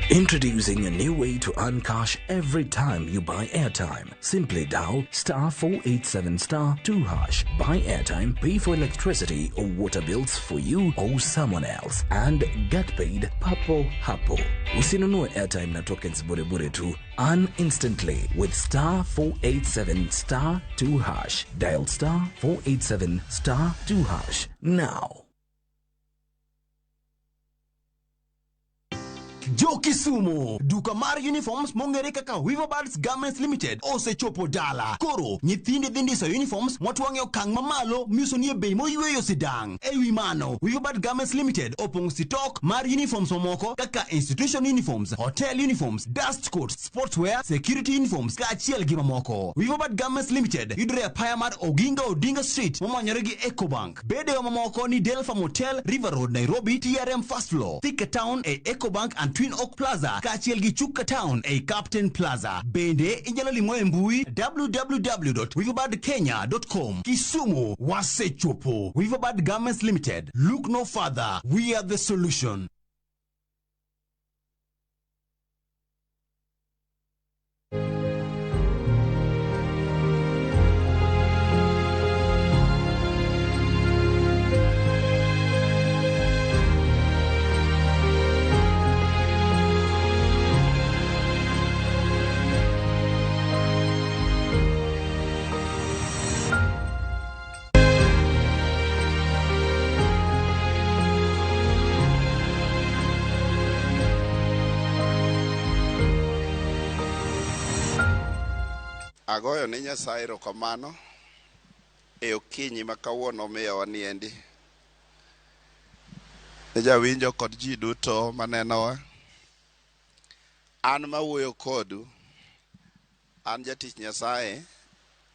Y: Introducing a new way to earn cash every time you buy airtime. Simply dial star 487 star 2 hash. Buy airtime, pay for electricity or water bills for you or someone else, and get paid papo hapo. Usinunue airtime na tokens bure bure tu. Earn instantly with star 487 star 2 hash. Dial star 487 star 2 hash now.
Z: Jo Kisumu, duka mar uniforms mong'ere kaka Weaverbirds Garments Limited osechopo dala. Koro nyithindi dhi ndiso uniforms mwatwang'e okang' mamalo miuso nie bei moyweyo sidang'. Ewi mano, Weaverbird Garments Limited opong'o sitok mar uniforms mamoko kaka institution uniforms, hotel uniforms, dust coats, sportswear, security uniforms kaachiel gi mamoko. Weaverbird Garments Limited yudore e apaya mar Oginga Odinga Street momanyore gi Ecobank. Bedewa mamoko ni Delfa Motel, River Road, Nairobi, TRM First Floor, Thika Town e Ecobank and Twin Oak Plaza kaachiel gi Chuka Town ei Captain Plaza. Bende inyalo limo e mbui www.weaverbirdkenya.com. Kisumu wasechopo. Weaverbird Garments Limited. Look no further. We are the solution.
T: Agoyo ne Nyasaye erokamano e okinyi ma kawuono miyowa niendi. Ne jawinjo kod ji duto manenowa. An mawuoyo kodu, an jatich Nyasaye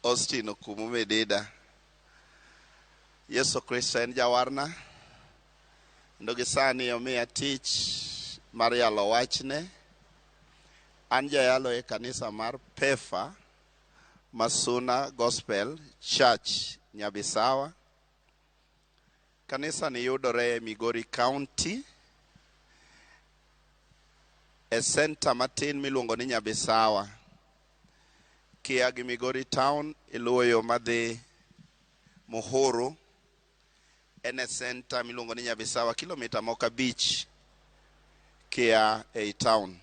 T: Austin Okumu Medida. Yesu Kristo en jawarna, kendo gi sani omiya tich mar yalo wachne. An jayalo e kanisa mar Pefa Masuna Gospel Church, Nyabisawa. Kanisa ni yudore e Migori County, e center matin miluongo ni Nyabisawa. Kia gi Migori Town, iluwo yo madhi Muhuru, en e center miluongo ni Nyabisawa, kilomita moko 5 kia ei town.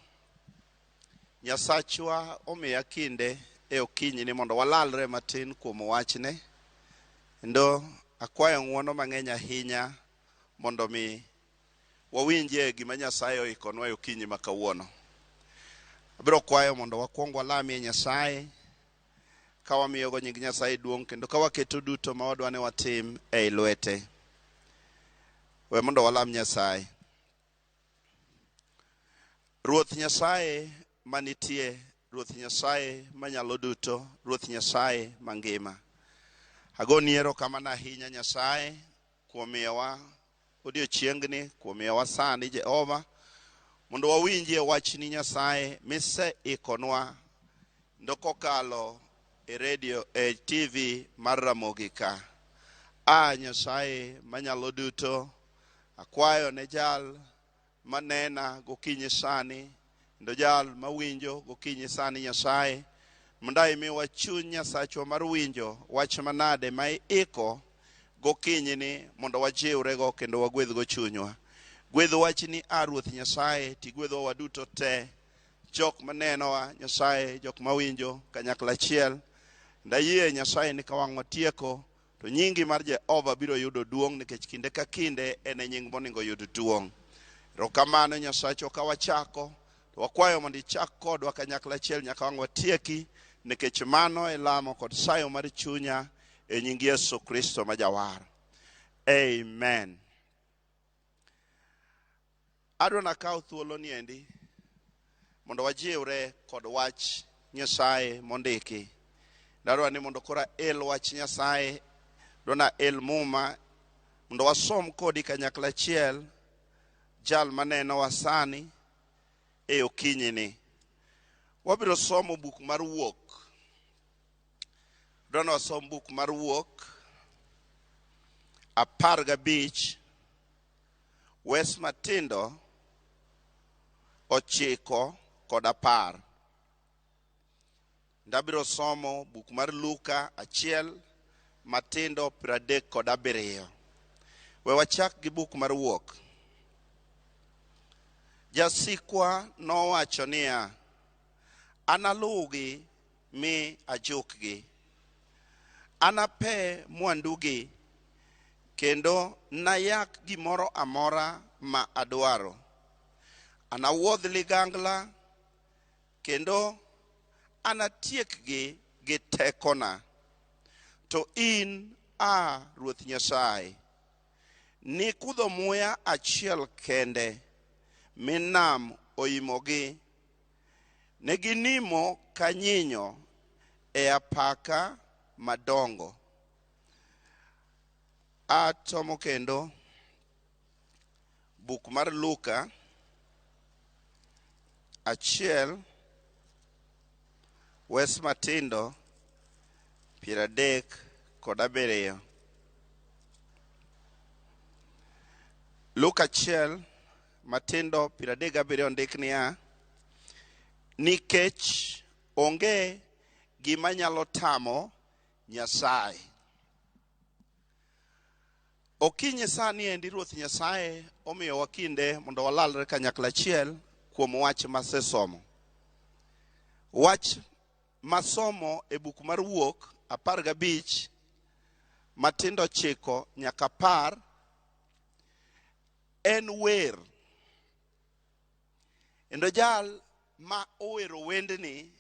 T: Nyasachwa omiya kinde e okinyi ni mondo walalre matin kuom wachne, kendo akwayo ng'uono mang'eny ahinya mondo mi wawinjie gima Nyasaye oikonwa e okinyi ma kawuono. Abiro kwayo mondo wakwong walamie Nyasaye ka wamiyogo nying Nyasaye duong' kendo ka waketo duto ma wadwa ni watim ei lwete. We mondo walam Nyasaye. Ruoth Nyasaye manitie, Ruoth Nyasaye manyalo duto, Ruoth Nyasaye mangima. Agoni erokamano ahinya Nyasaye kuom miyowa odiochiengni, kuom miyowa sani Jehova, mondo wawinjie wachni Nyasaye miseikonwa ndo kokalo e radio e TV mar Ramogi ka. A Nyasaye manyalo duto, akwayo ne jal manena gokinyi sani kendo jal mawinjo gokinyi sani Nyasaye mondo imiwa chuny Nyasachwa mar winjo wach manade ma iiko gokinyi ni mondo wajiwrego kendo wagwedhgo chunywa. Gwedh wachni a Ruoth Nyasaye tigwedhwa waduto te jok manenowa Nyasaye jok mawinjo kanyakla achiel ndayie Nyasaye ni ka wang' watieko to nyingi mar Jehova biro yudo duong' nikech kinde ka kinde en e nying monego yud duong'. Erokamano Nyasachwa ka wachako to wakwayo mondo ichak kodwa kanyakla achiel nyaka wang' watieki nikech mano e lamo kod sayo mar chunya e nying Yesu Kristo ma jawar. Amen. Adwa nakaw thuolo ni endi mondo wajiwre kod wach Nyasaye mondiki. Adwa ni mondo koro ael wach Nyasaye, adwa na el muma mondo wasom kodi kanyakla achiel jal manenowa sani e okinyini. Wabiro somo buk mar wuok. Adwa ni wasom buk mar wuok 15 wes matindo 9 kod 10. Ndabiro somo buk mar Luka 1 matindo 37. We wachak gi buk mar wuok. Jasikwa nowacho niya, analuwgi mi ajukgi. Anape mwandugi kendo nayak gimoro amora ma adwaro. Anawuodh ligangla kendo anatiekgi gi tekona. To in, a Ruoth Nyasaye, nikudho muya achiel kende mi nam oimogi. Ne ginimo ka nyinyo e apaka madongo. Atomo kendo buk mar Luka 1 wes matindo 37. Luka 1 matindo 37 ondik niya, nikech onge gima nyalo tamo Nyasaye. Okinyi sani endi Ruoth Nyasaye omiyowa kinde mondo walalre kanyakla achiel kuom wach masesomo. Wach masomo e buk mar wuok 15 matindo 9 nyaka 10 en wer. Kendo jal ma owero wendni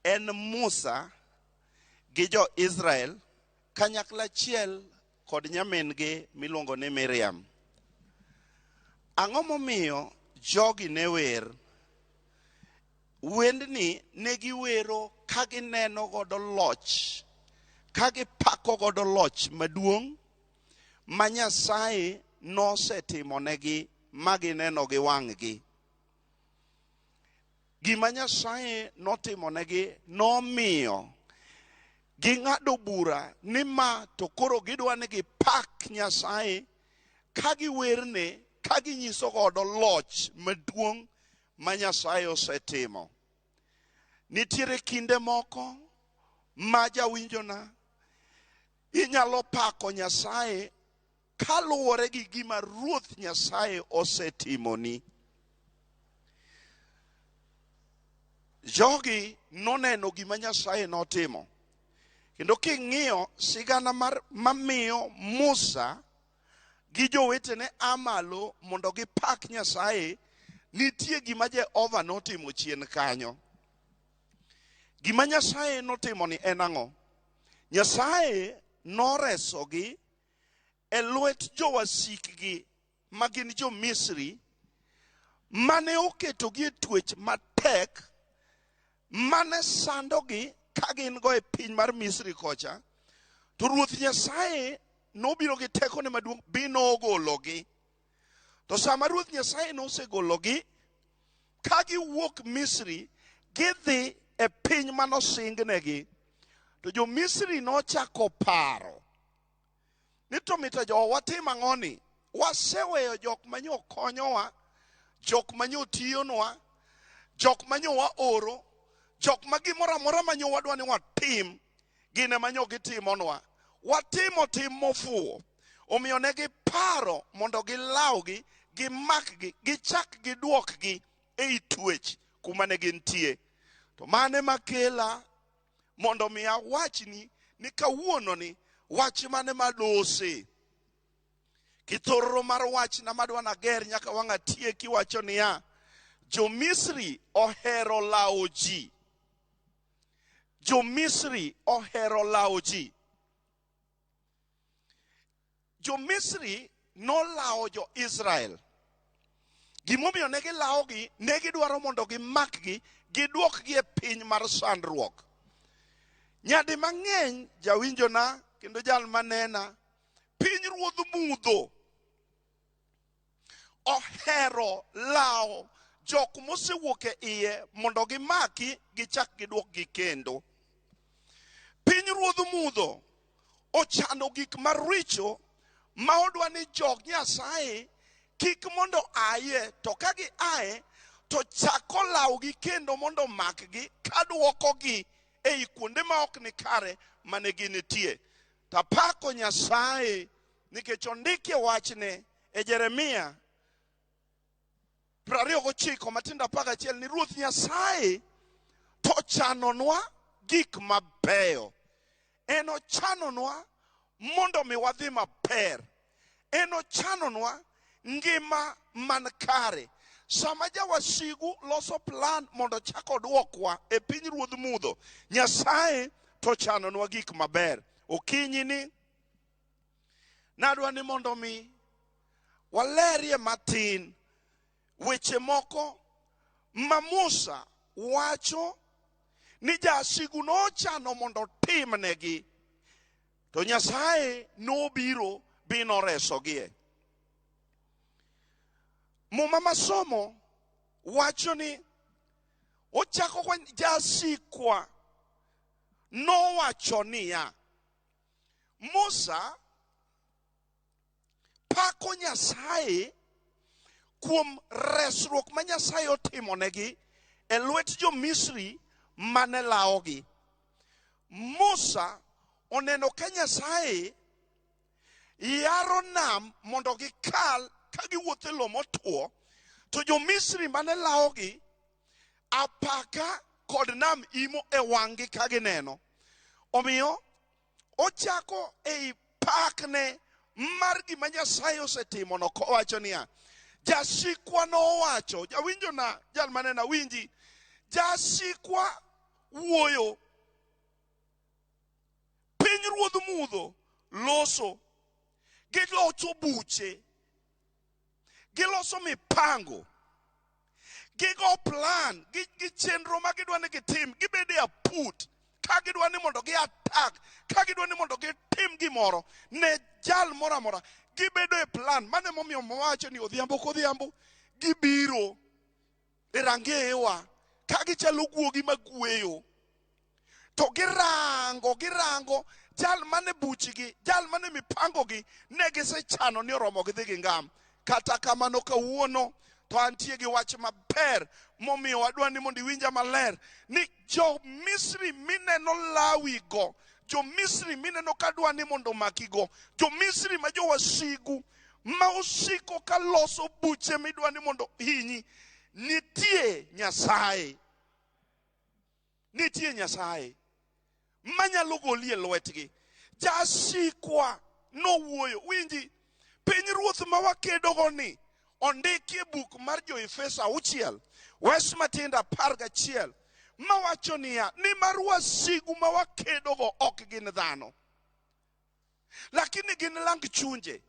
T: en Musa gi jo-Israel kanyakla achiel kod nyamin-gi miluongo ni Miriam. Ang'o momiyo jogi ne wer? Wendni ne giwero ka gineno godo loch, ka gipako godo loch maduong' ma Nyasaye nosetimonegi ma gineno gi wang'gi. Gima Nyasaye notimonegi nomiyo ging'ado bura ni ma to koro gidwa ni gipak Nyasaye ka giwerne, ka ginyiso godo loch maduong' ma Nyasaye osetimo. Nitiere kinde moko ma jawinjona inyalo pako Nyasaye kaluwore gi gima Ruoth Nyasaye osetimoni. Jogi noneno gima Nyasaye notimo. Kendo king'iyo sigana mar mamiyo Musa gi jowetene a malo mondo gipak Nyasaye, nitie gima Jehova notimo chien kanyo. Gima Nyasaye notimo ni en ang'o? Nyasaye noresogi e lwet jowasikgi ma gin jo-Misri mane oketogi e twech matek, mane sandogi ka gin go e piny mar Misri kocha. To Ruoth Nyasaye nobiro gi tekone maduong' bi nogologi. To sama Ruoth Nyasaye nosegologi, ka giwuok Misri gidhi e piny manosingnegi, to jo-Misri nochako paro ni to mita jowa watim ang'oni? Waseweyo jok manyo konyowa, jok manyo tiyonwa, jok manyo waoro, jok ma gimoro amora manyo wadwa ni watim, gin ema nyo gitimonwa. Watimo tim mofuwo. Omiyo ne giparo mondo gilawgi, gimakgi, gichak giduokgi ei twech kuma ne gintie. To mane makela mondo mi awachni ni kawuononi wach mane madose. Kithororo mar wachna madwa nager nyaka wang' atieki wacho niya, Jo-Misri ohero lawo ji. Jo-Misri ohero lawo ji. Jo-Misri nolawo jo-Israel. Gimomiyo ne gilawogi, ne gidwaro mondo gimakgi, giduokgi e piny mar sandruok. Nyadi mang'eny jawinjona kendo jal manena, piny ruodh mudho ohero lawo jok mosewuok e iye mondo gimaki gichak giduokgi kendo. Piny ruodh mudho ochano gik maricho ma odwa ni jog Nyasaye kik mondo aye, to ka gi aye to chako lawgi kendo mondo omakgi kaduokogi ei kuonde ma ok ni kare mane ginitie. Tapako Nyasaye nikech ondikie wachne e Jeremia 29 matindo 11 ni Ruoth Nyasaye to chanonwa gik mabeyo. En ochanonwa mondo mi wadhi maber. En ochanonwa ngima man kare. Sama jawasigu loso plan mondo ochak oduokwa e piny ruodh mudho, Nyasaye to chanonwa gik maber. Okinyi ni nadwa ni mondo mi walerie matin weche moko ma Musa wacho ni jasigu nochano mondo otimnegi, to Nyasaye nobiro bi noresogie. Muma masomo wacho ni ochako kwa jasikwa nowacho niya, Musa pako Nyasaye kuom resruok ma Nyasaye otimonegi e lwet jo-Misri mane lawogi. Musa oneno ka Nyasaye yaro nam mondo gikal ka giwuotho e lowo motwo, to jo-Misri mane lawogi apaka kod nam imo e wang'gi ka gineno. Omiyo ochako ei pakne mar gima Nyasaye osetimono kowacho niya, jasikwa nowacho, jawinjona, jal manena winji, jasikwa wuoyo, piny ruodh mudho loso, giloso buche, giloso mipango, gigo plan, gi chenro ma gidwa ni gitim, gibedo e aput ka gidwa ni mondo gi attack, ka gidwa ni mondo gitim gimoro ne jal moro amora, gibedo e plan. Mano emomiyo mawacho ni odhiambo kodhiambo gibiro e rangeyewa ka gichalo guogi magweyo, to girango jal mane buchgi, jal mane mipangogi ne gisechano ni oromo gidhi gingam. Kata kamano kawuono to antie gi wach maber momiyo adwa ni mondo iwinja maler ni jo-Misri mineno lawigo, jo-Misri mineno kadwa ni mondo omakigo, jo-Misri ma jowasigu ma osiko ka loso buche midwa ni mondo hinyi, nitie Nyasaye. Nitie Nyasaye manyalo goli e lwetgi. Jasikwa nowuoyo. Winji, piny ruoth ma wakedogo ni ondiki e buk mar Jo-Efeso 6 wes matindo 11 mawacho niya, nimar wasigu ma wakedogo ok gin dhano, lakini gin lang chunje,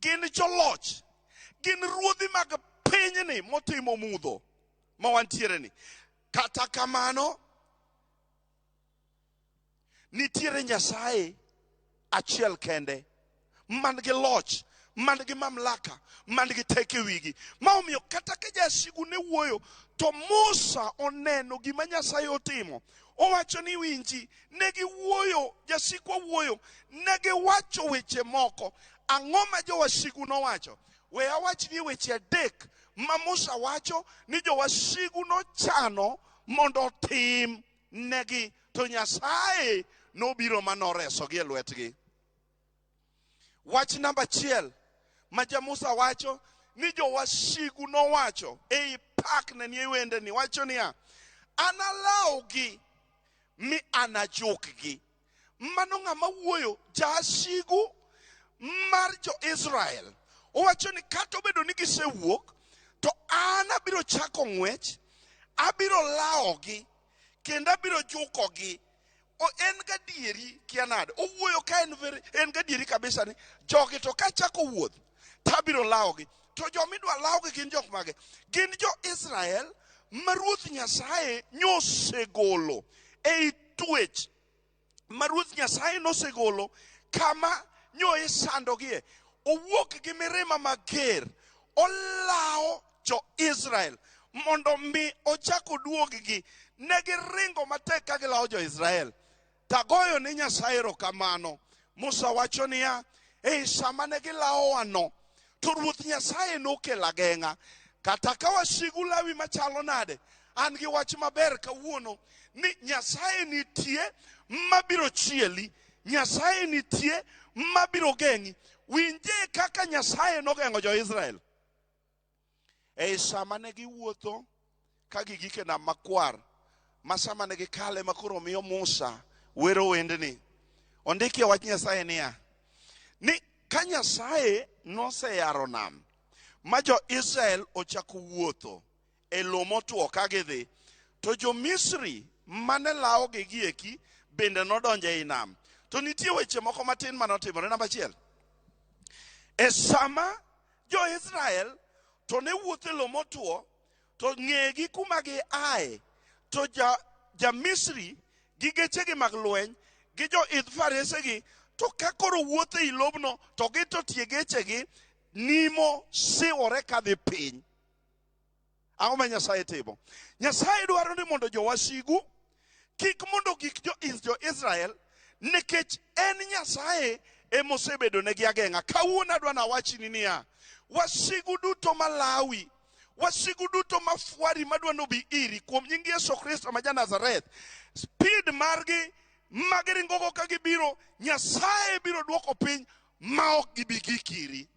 T: gin joloch, gin ruodhi mag pinyni motimo mudho ma wantiere ni. Kata kamano nitiere Nyasaye achiel kende man gi loch man gi mamlaka man gi teko e wigi. Ma omiyo kata ka jasigu ne wuoyo to Musa oneno gima Nyasaye otimo. Owacho ni winji, ne giwuoyo, jasikwa wuoyo, ne giwacho weche moko. Ang'o ma jowasigu nowacho? We awach ni weche adek ma Musa wacho ni jowasigu nochano mondo otim negi to Nyasaye nobiro ma noresogi e lwetgi. Wach namba achiel ma ja Musa wacho ni jowasigu nowacho ei pak ne nie wendeni wacho niya, analawgi mi anajukgi. Mano ng'ama wuoyo jasigu mar jo-Israel. Owacho ni kata obedo ni gisewuok to an abiro chako ng'wech, abiro lawogi kendo abiro jukogi. O, en gadieri kia nade owuoyo ka en, very, en gadieri kabisa ni jogi to kachako wuoth to abiro lawogi to jomidwa lawgi gin jok mage gin jo-Israel ma Ruoth Nyasaye nyosegolo ei twech ma Ruoth Nyasaye nosegolo kama nyo isandogie owuok gi mirima mager olawo jo-Israel mondo mi ochak oduog-gi ne giringo matek ka gilawo jo-Israel tagoyo ni Nyasaye erokamano Musa wacho niya ei sama ne gilawowano to Ruoth Nyasaye nokelo ageng'a kata ka wasigu lawi machalo nade an gi wach maber kawuono ni Nyasaye nitie mabiro chieli Nyasaye nitie mabiro geng'i winje kaka Nyasaye nogeng'o jo-Israel ei sama ne giwuotho ka gigik e nam makwar ma sama ne gikale ma koro miyo Musa wero wendni ondiki e wach Nyasaye niya ni ka Nyasaye noseyaro nam ma jo-Israel ochako wuotho e lowo motwo ka gidhi to jo-Misri mane lawogi gieki bende nodonjo ei nam to nitie weche moko matin manotimore namba achiel e sama jo-Israel to ne wuotho e lowo motwo to ng'egi kuma giaye to ja, ja-Misri gi gechegi mag lweny gi joidh faresegi to ka koro wuotho ei lobno to gito tie gechegi nimo siwore kadhi piny. Ang'o ma Nyasaye timo? Nyasaye dwaro ni mondo jowasigu kik mondo gik jo-Israel nikech en Nyasaye emosebedo negi ageng'a. Kawuono adwa nawachni niya, wasigu duto malawi, wasigu duto mafwari madwa nobi iri kuom nying Yesu Kristo ma ja-Nazareth, speed margi magiringogo ka gibiro, Nyasaye biro duoko piny ma ok gibi gik iri.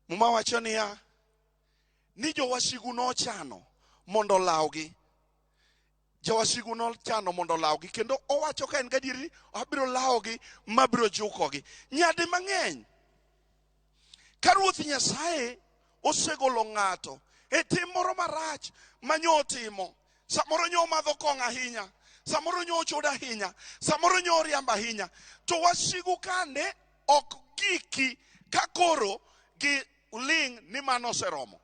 T: Muma wacho niya ni jowasigu nochano mondo olawgi. Jowasigu nochano mondo olawgi kendo owacho ka en gadieri ni abiro lawogi mabiro jukogi. Nyadi mang'eny ka Ruoth Nyasaye osegolo ng'ato e tim moro marach ma nyo otimo, samoro nyo omadho kong'o ahinya, samoro nyo ochodo ahinya, samoro nyo oriambo ahinya, to wasigu kande ok giki ka koro gi ling' ni mano oseromo.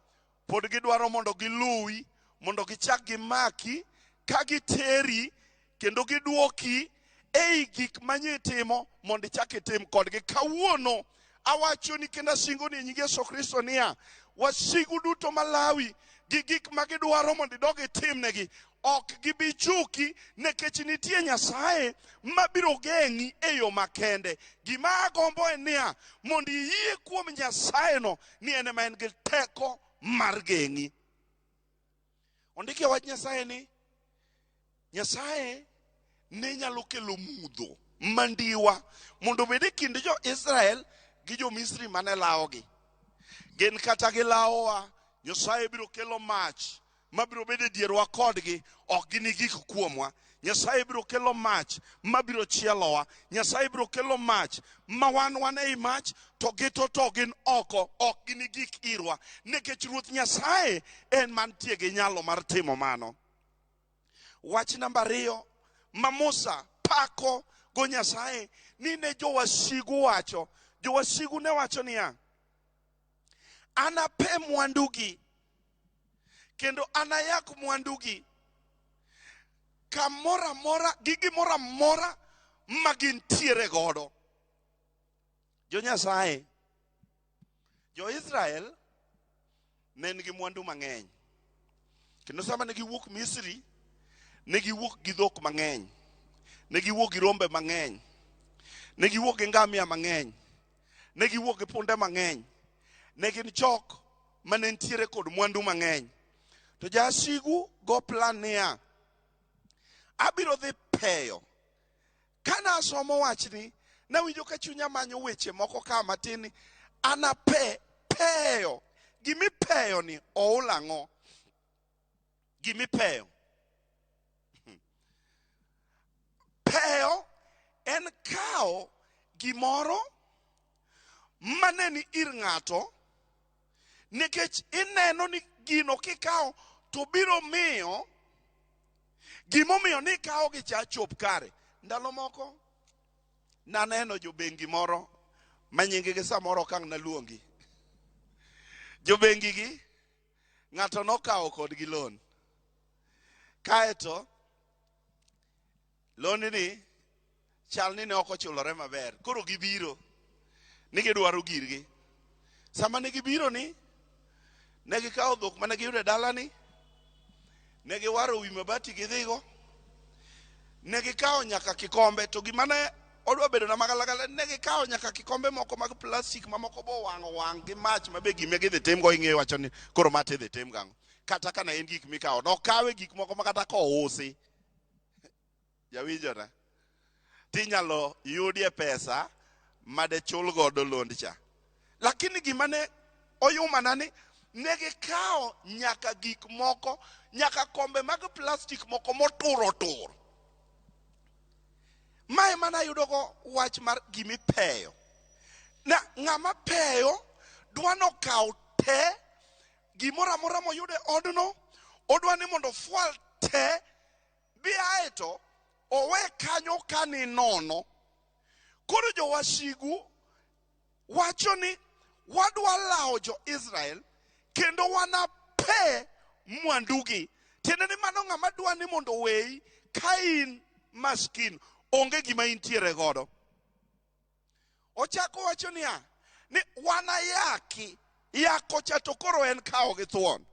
T: Pod gidwaro mondo giluwi, mondo gichak gimaki ka giteri kendo gidwoki ei gik ma itimo mondo ichak itim kodgi. Kawuono awachoni kendo asingoni e nying Yesu Kristo niya, wasigu duto malawi gi gik ma gidwaro mondo idog itimnegi ok gibi juki nikech nitie Nyasaye mabiro geng'i e yo makende. Gima agombo en niya, mondo iyie kuom Nyasayeno ni en ema en gi teko mar geng'i. Ondiki e wach Nyasaye ni Nyasaye ne nyalo kelo mudho mandiwa mondo obed e kind jo-Israel gi jo-Misri mane lawogi. Gin kata gilawowa, Nyasaye biro kelo mach mabiro bedo e dierwa kodgi, ok ginigik kuomwa. Nyasaye biro kelo mach mabiro chielowa. Nyasaye biro kelo mach ma wan wan ei mach to gito to gin oko, ok ginigik irwa. Nikech Ruoth Nyasaye en mantie gi nyalo mar timo mano. Wach namba ariyo ma Musa pako go Nyasaye ni ne jowasigu wacho. Jowasigu ne wacho niya, anape mwandugi kendo anayak mwandugi kamoro amora gi gimoro amora ma gintiere godo. Jo Nyasaye, Jo-Israel ne nigi mwandu mang'eny. Kendo sama ne giwuok Misri, ne giwuok gi dhok mang'eny. Ne giwuok gi rombe mang'eny. Ne giwuok gi ngamia mang'eny. Ne giwuok gi punde mang'eny. Ne gin jok mane nitiere kod mwandu mang'eny. To jasigu go plan niya, abiro dhi peyo. Kane asomo wachni, nawinjo ka chunya manyo weche moko ka matin ni anape peyo. Gimipeyo ni oul ang'o? Gimipeyo. Peyo en kawo gimoro mane ni ir ng'ato nikech ineno ni gino kikawo to biro miyo gimomiyo ni ikawo gi cha chop kare. Ndalo moko naneno jobengi moro ma nyinggi samoro ok ang' naluongi. Jobengi gi ng'ato nokawo kodgi loan. Kaeto loan ni chal ni ne ok ochulore maber. Koro gibiro ni gidwaro girgi. Sama ne gibiro ni ne gikawo dhok mane giyudo e dalani, ne giwaro wi mabati gidhigo, ne gikawo nyaka kikombe. To gima ne odwa bedo na magalagala, ne gikawo nyaka kikombe moko mag plastic mamoko bo wang'o wang' gi mach ma be gima gidhi timgo ing'eyo wacho ni koro ma tidhi tim gang'o. Kata ka ne en gik mikawo, nokawe gik moko ma kata kousi, jawinjona, tinyalo yudie pesa made chul godo lond cha. Lakini gima ne oyumana ni ne gikawo nyaka gik moko, nyaka kombe mag plastic moko motur otur. Mae mana ayudogo wach mar gimipeyo. Na ng'ama peyo dwa nokaw te gimoro amora moyudo e odno, odwa ni mondo ofwal te, bi aeto owe kanyo ka ni nono. Koro jowasigu wacho ni wadwa lawo jo-Israel kendo wanape mwandugi. Tiende ni mano ng'ama dwa ni mondo oweyi ka in maskin, onge gima intiere godo. Ochako wacho niya, ni wanayaki. Yako cha to koro en kawo gi thuon.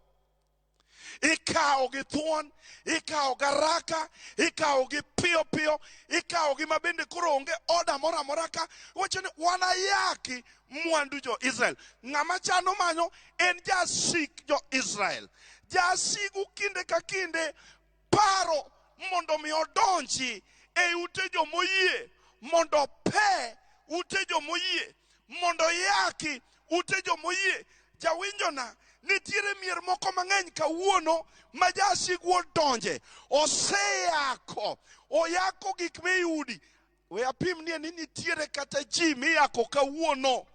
T: Ikawo gi thuon, ikawo garaka, ikawo gi piyo piyo, ikawo gi mabende koro onge oda moro amora ka. Wacho ni wanayaki mwandu jo-Israel. Ng'ama chano manyo en jasik jo-Israel. Jasigu kinde ka kinde paro mondo mi odonji e ute jomoyie, mondo ope ute jomoyie, mondo oyaki ute jomoyie. Jawinjona, nitiere mier moko mang'eny kawuono ma jasigu odonje, oseyako, oyako gik miyudi. We apimnie ni nitiere kata ji miyako kawuono.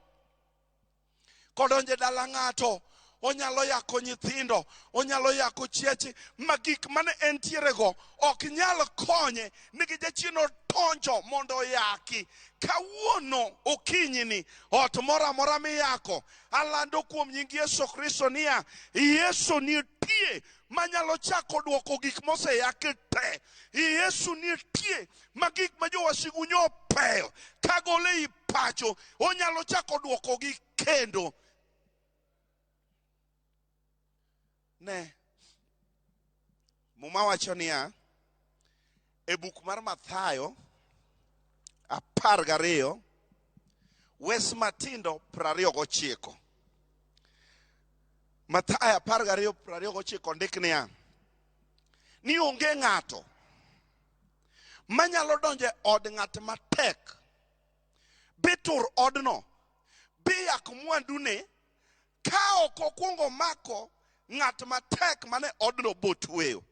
T: Kodonje dala ng'ato, onyalo yako nyithindo, onyalo yako chiache, ma gik mane entiere go ok nyal konye, nikech jachien odonjo mondo oyaki. Kawuono okinyi ni, ot moro amora miyako, alando kuom nying Yesu Kristo niya, Yesu nitie manyalo chako duoko gik moseyaki te. Yesu nitie ma gik ma jowasigu nyo opeyo kagole ei pacho, onyalo chako duokogi kendo. Ne, Muma wacho niya, e buk mar Mathayo 12, wes matindo 29. Mathayo 12:29 ndik niya, ni onge ng'ato manyalo donjo e od ng'at matek, bitur odno, biyak mwandune, ka ok okwongo mako ng'at matek mane odno botweyo,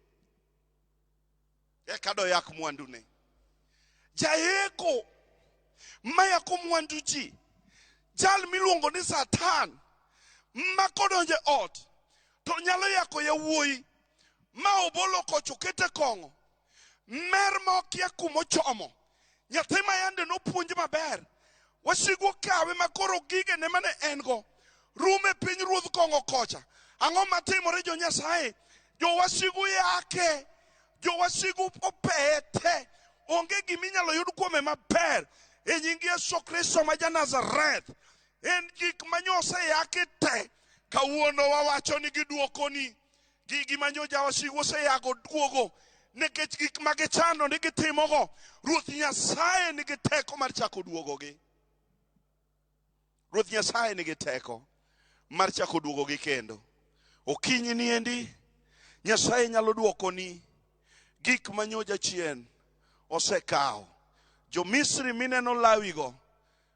T: eka doyak mwandune. Jayeko mayako mwandu ji, jal miluongo ni Satan, ma kodonjo e ot to nyalo yako yawuoyi ma obolo kocho kete kong'o, mer ma okia kumochomo, nyathi ma yande nopuonj maber, wasigu okawe ma koro gigene mane en go rume piny ruodh kong'o kocha. Ang'o matimore jo Nyasaye? Jowasigu yake, jowasigu opeye te. Onge giminyalo yud kuome maber. E nying Yesu Kristo ma ja-Nazareth. En gik manyoseyaki te. Kawuono wawacho ni giduokoni. Gigi manyo jawasigu oseyago duogo. Nikech gik ma gichano ni gitimogo, Ruoth Nyasaye nigi teko mar chako duogogi. Ruoth Nyasaye nigi teko mar chako duogogi kendo. Okinyi niendi, Nyasaye nyalo duokoni gik manyo jachien osekawo. Jo-Misri mineno lawigo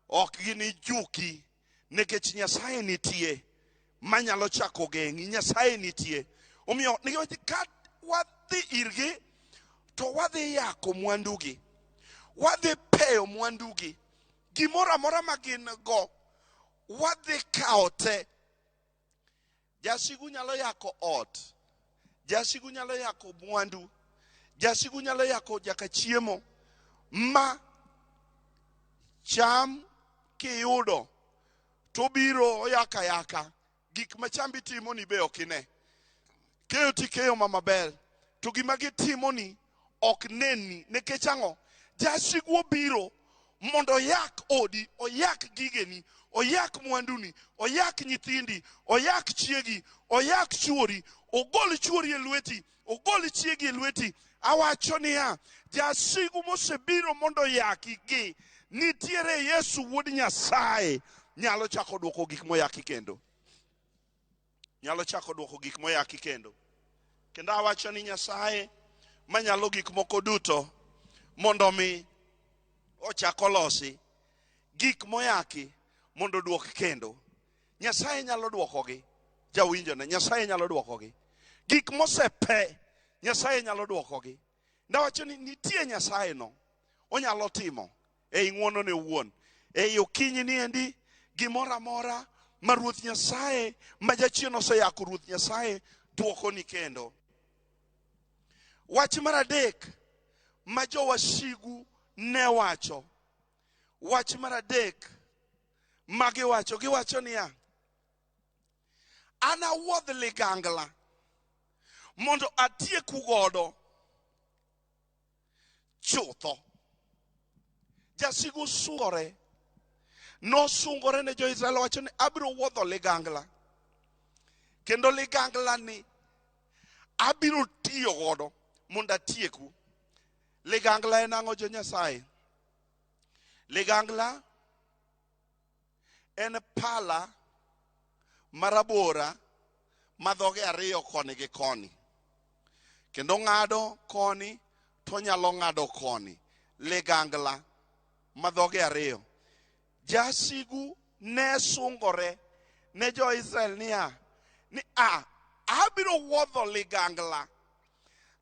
T: ok ginijuki nikech Nyasaye nitie manyalo chako geng'i. Nyasaye nitie. Omiyo nikech ka wadhi irgi to wadhi yako mwandugi, wadhi peyo mwandugi, gimoro amora ma gin go wadhi kawo te. Jasigu nyalo yako ot, jasigu nyalo yako mwandu, jasigu nyalo yako jaka chiemo ma cham kiyudo to biro oyaka yaka gik ma chambi timo ni be ok ine. Keyo tikeyo ma maber to gima gitimo ni ok nenni nikech ang'o? Jasigu obiro mondo oyak odi, oyak gigeni, oyak mwanduni, oyak nyithindi, oyak chiegi, oyak chuori, ogol chuori e lweti, ogol chiegi e lweti. Awacho niya, jasigu mosebiro mondo oyaki gi, nitiere Yesu wuod Nyasaye nyalo chako duoko gik moyaki kendo. Nyalo chako duoko gik moyaki kendo. Kendo awacho ni Nyasaye manyalo gik moko duto mondo mi ochak olosi gik moyaki mondo oduok kendo. Nyasaye nyalo duokogi. Jawinjona, Nyasaye nyalo duokogi. Gik mosepe, Nyasaye nyalo duokogi. Ndawacho ni nitie Nyasaye no, onyalo timo ei ng'wonone owuon. Ei okinyi niendi, gimoro amora ma Ruoth Nyasaye, ma jachien oseyako Ruoth Nyasaye, duokoni kendo. Wach mar adek ma jowasigu ne wacho. Wach mar adek ma giwacho, giwacho niya, an awuodh ligangla mondo atieku godo chutho. Jasigu sungore. Nosungore ne jo-Israel owacho ni abiro wuodho ligangla. Kendo ligangla ni abiro tiyo godo mondo atieku. Ligangla en ang'o jo Nyasaye? Ligangla en pala marabora ma dhoge ariyo koni gi koni. Kendo ng'ado koni to nyalo ng'ado koni. Ligangla ma dhoge ariyo. Jasigu ne sungore ne jo-Israel niya, ni a abiro wuodho ligangla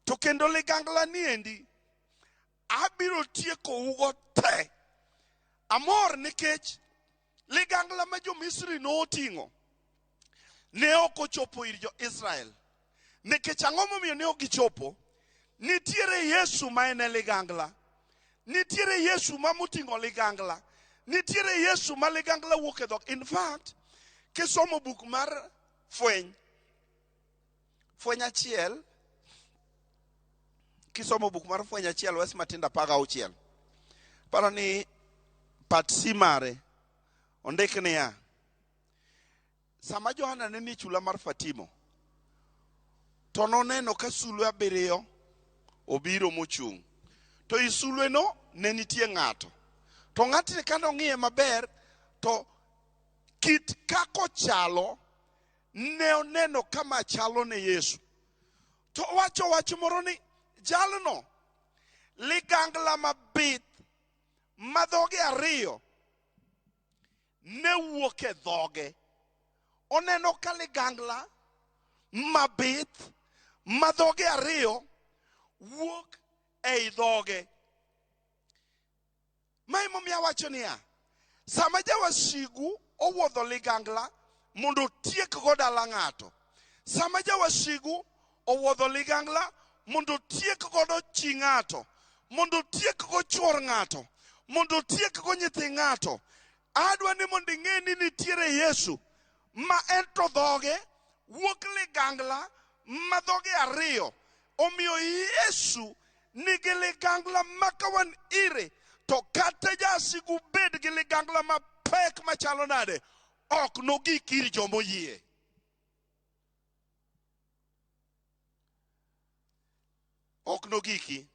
T: to kendo ligangla niendi abiro tiekou te. Amor nikech ligangla ma jo-Misri noting'o ne ok ochopo ir jo-Israel. Nikech ang'o momiyo ne ok gichopo? Nitiere Yesu ma en e ligangla. Nitiere Yesu ma moting'o ligangla. Nitiere Yesu ma ligangla wuok e dhok. In fact, kisomo buk mar Fweny, Fweny achiel, kisomo buk mar Fweny achiel wes matindo 16, paro ni part C mare ondik niya, sama Johana ne nie chula mar Fatimo, to noneno ka sulwe 7 obiro mochung'. To i sulwe no ne nitie ng'ato. To ng'atni ka nong'iye maber, to kit kako chalo, ne oneno kama chalo ne Yesu. To owacho wach moro ni jalno ligangla mabith ma dhoge ariyo ne wuok e dhoge. Oneno ka ligangla mabith ma dhoge ariyo wuok ei dhoge. Ma emomiyo awacho niya, sama jawasigu owuodho ligangla mondo otiek go dala ng'ato, sama jawasigu owuodho ligangla mondo otiek godo chi ng'ato, mondo otiek go chuor ng'ato, mondo otiek go nyithi ng'ato, adwa ni mondo ing'e ni nitiere Yesu ma en to dhoge wuok ligangla ma dhoge ariyo. Omiyo Yesu nigi ligangla ma ka wan ire to kata jasigu bed gi ligangla mapek machalo nade ok nogik ir jomoyie. Ok nogiki.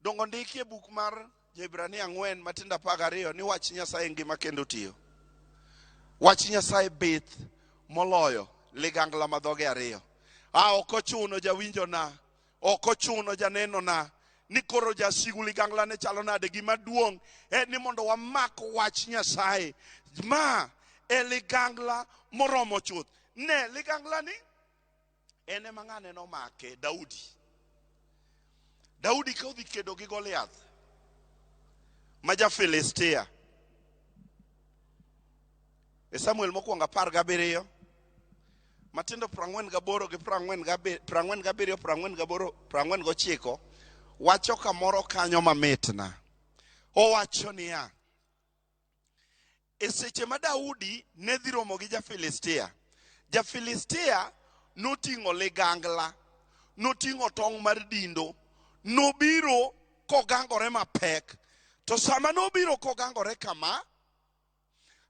T: Dongo ndiki e buk mar Jo-Hibrania 4 matindo 12 ni wach Nyasaye ngima kendo tiyo. Wach Nyasaye bith moloyo ligangla ma dhoge ariyo. A ok ochuno jawinjona, ok ochuno janenona ni koro jasigu ligangla ne chalo nade. Gima duong' en ni mondo wamak wach Nyasaye. Ma e ligangla moromo chuth. Ne ligangla ni en ema ng'ane nomake Daudi. Daudi ka odhi kedo gi Goliath ma ja-Filistia e Samuel mokwongo 17 matindo 48 gi 47 48 49 wacho kamoro kanyo mamitna. Owacho niya, e seche ma Daudi ne dhi romo gi ja-Filistia, ja-Filistia noting'o ligangla, noting'o tong' mar dindo, nobiro kogangore mapek. To sama nobiro kogangore kama,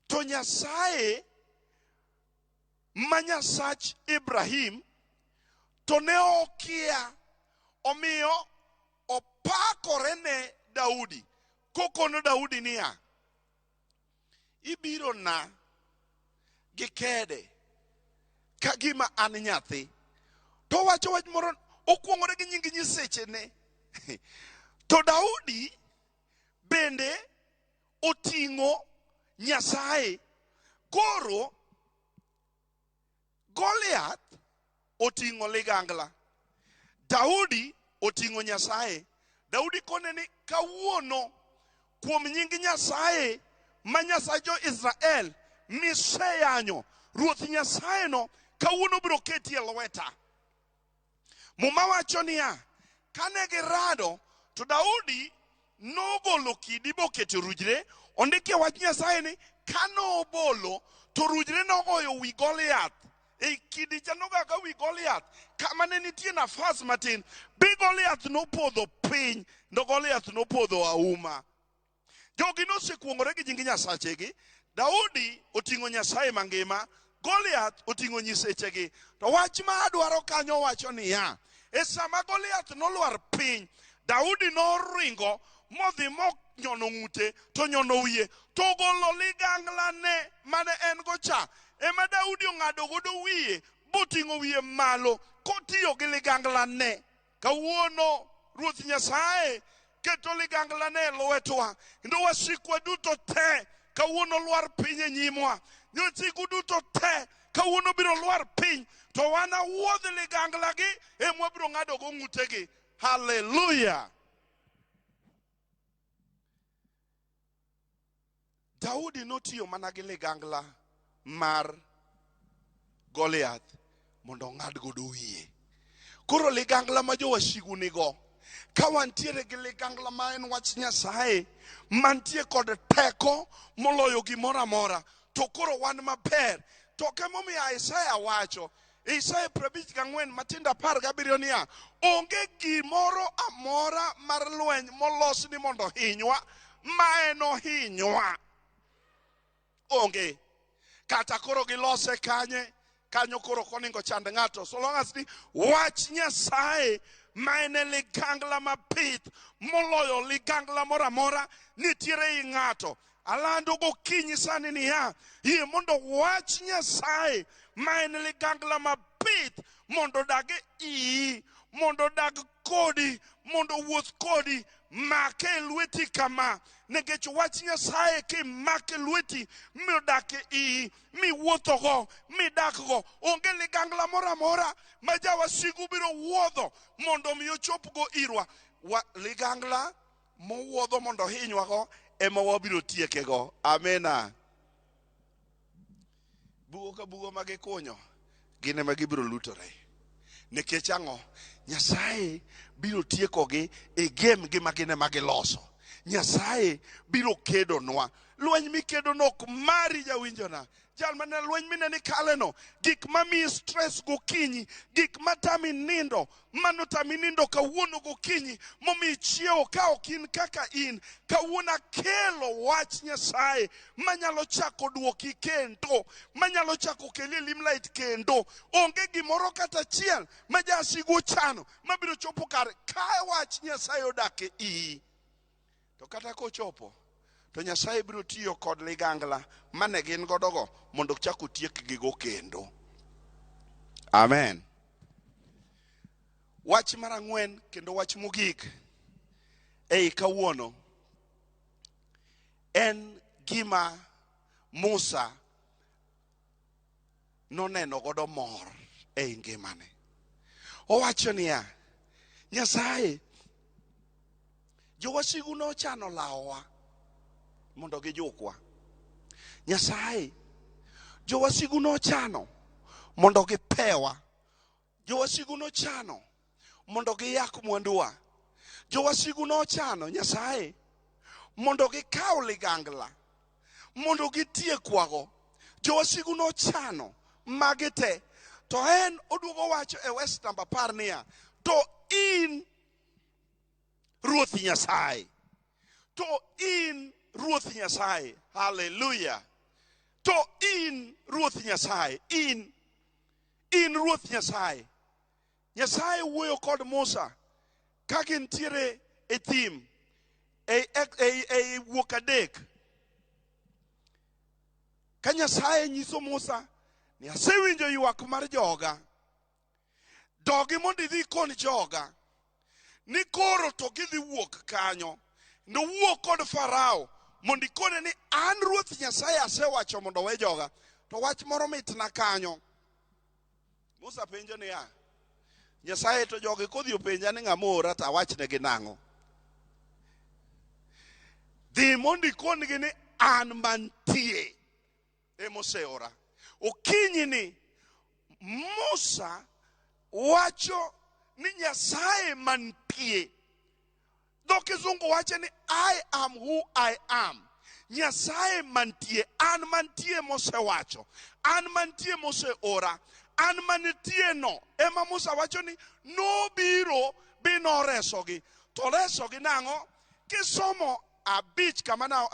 T: to Nyasaye ma Nyasach Ibrahim to ne okia, omiyo opakore ne Daudi kokono Daudi niya, ibiro na gi kede ka gima an nyathi. To owacho wach moro, okuong'ore gi nying nyisechene. To Daudi bende oting'o Nyasaye. Koro Goliath oting'o ligangla, Daudi oting'o Nyasaye. Daudi kone ni kawuono kuom nying Nyasaye ma Nyasaye jo-Israel miseyanyo, Ruoth Nyasaye no kawuono biro keti e lweta. Muma wacho niya, kane girado to Daudi nogolo kidi boketo rujre. Ondiki e wach Nyasaye ni kanobolo to rujre nogoyo wi Goliath. E kidi cha nogaga wi Goliath kama ne nitie nafas matin, bi Goliath nopodho piny, ndo Goliath nopodho auma. Jogi nosekuong'ore gi nying nyasachegi. Daudi oting'o Nyasaye mangima, Goliath oting'o nyisechegi. To wach ma adwaro kanyo wacho niya, e sama Goliath nolwar piny, Daudi noringo modhi monyono ng'ute to nyono wiye to ogolo liganglane mane en go cha. Ema Daudi ong'ado godo wiye boting'o wiye malo kotiyo gi liganglane. Kawuono Ruoth Nyasaye keto liganglane e lwetwa, kendo wasikwa duto te kawuono lwar piny e nyimwa. Josigu duto te kawuono biro lwar piny, to wan awuodh liganglagi ema wabiro ng'adogo ng'utegi. Haleluya! Daudi notiyo mana gi ligangla mar Goliath mondo ong'ad godo wiye. Koro ligangla ma jowasigu nigo, ka wantiere gi ligangla ma en wach Nyasaye mantie kod teko moloyo gimoro amora, to koro wan maber. To emomiyo Isaya wacho, Isaya 54 matindo 17 niya, onge gimoro amora mar lweny molos ni mondo hinywa, ma en ohinywa. Onge. Kata koro gilose kanye, kanyo koro ok onego chand ng'ato. So long as ni wach Nyasaye ma en e ligangla mabith moloyo ligangla moro amora nitiere ei ng'ato. Alando gokinyi sani niya, yie mondo wach Nyasaye ma en ligangla mabith mondo odag e iyi, mondo odag kodi, mondo owuoth kodi. Make e lweti kama, nikech wach Nyasaye kimake e lweti mi odak e iyi, miwuothogo, midakgo, onge ligangla moro amora ma jawasigu biro wuodho mondo mi ochopgo irwa. Ligangla mowuodho mondo ohinywago ema wabiro tiekego. Amena. Bugo ka bugo ma gikunyo, gin ema gibiro lutore. Nikech ang'o? Nyasaye biro tiekogi e game gi ma gin ema giloso. Nyasaye biro kedonwa. Lweny mikedono ok mari, jawinjona. Jal mane lweny minene kaleno, gik mamiyi stress gokinyi, gik matami nindo, manotami nindo kawuono gokinyi, momiyi chiewo ka ok in kaka in. Kawuono akelo wach Nyasaye manyalo chako duoki kendo, manyalo chako keli e limelight kendo. Onge gimoro kata achiel ma jasigu ochano mabiro chopo kare ka wach Nyasaye odak e iyi. To kata kochopo, to Nyasaye biro tiyo kod ligangla mane gin godogo mondo ochak otiekgigo kendo. Amen. Wach mar ang'wen kendo wach mogik ei kawuono en gima Musa noneno godo mor ei ngimane. Owacho niya, Nyasaye, jowasigu nochano lawowa mondo gijukwa. Nyasaye, jowasigu nochano mondo gipewa. Jowasigu nochano mondo giyak mwanduwa. Jowasigu nochano, Nyasaye, mondo gikaw ligangla, mondo gitiekwago. Jowasigu nochano magi te. To en oduogo wacho e wes namba 10 niya, to in Ruoth Nyasaye, to in Ruoth Nyasaye, haleluya, to in Ruoth Nyasaye, in Ruoth Nyasaye. Nyasaye wuoyo kod Musa ka gintiere e thim e wuok adek. Ka Nyasaye nyiso Musa ni asewinjo ywak mar joga, dogi mondo idhi ikon joga ni koro to gidhi wuok kanyo. Nowuok kod Farao mondo ikone ni an Ruoth Nyasaye asewacho mondo owe joga. To wach moro mitna kanyo. Musa penjo niya, Nyasaye to jogi kodhi openja ni ng'ama oora to awachnegi nang'o? Dhi mondo ikongi ni an mantie emoseora. Okinyi ni Musa wacho ni Nyasaye mantie. Dho kizungu wacho ni I am who I am. Nyasaye mantie, an mantie mosewacho, an mantie moseora, an mantie no. Ema Musa wacho ni nobiro bi noresogi. To resogi nang'o? Kisomo 5 kama na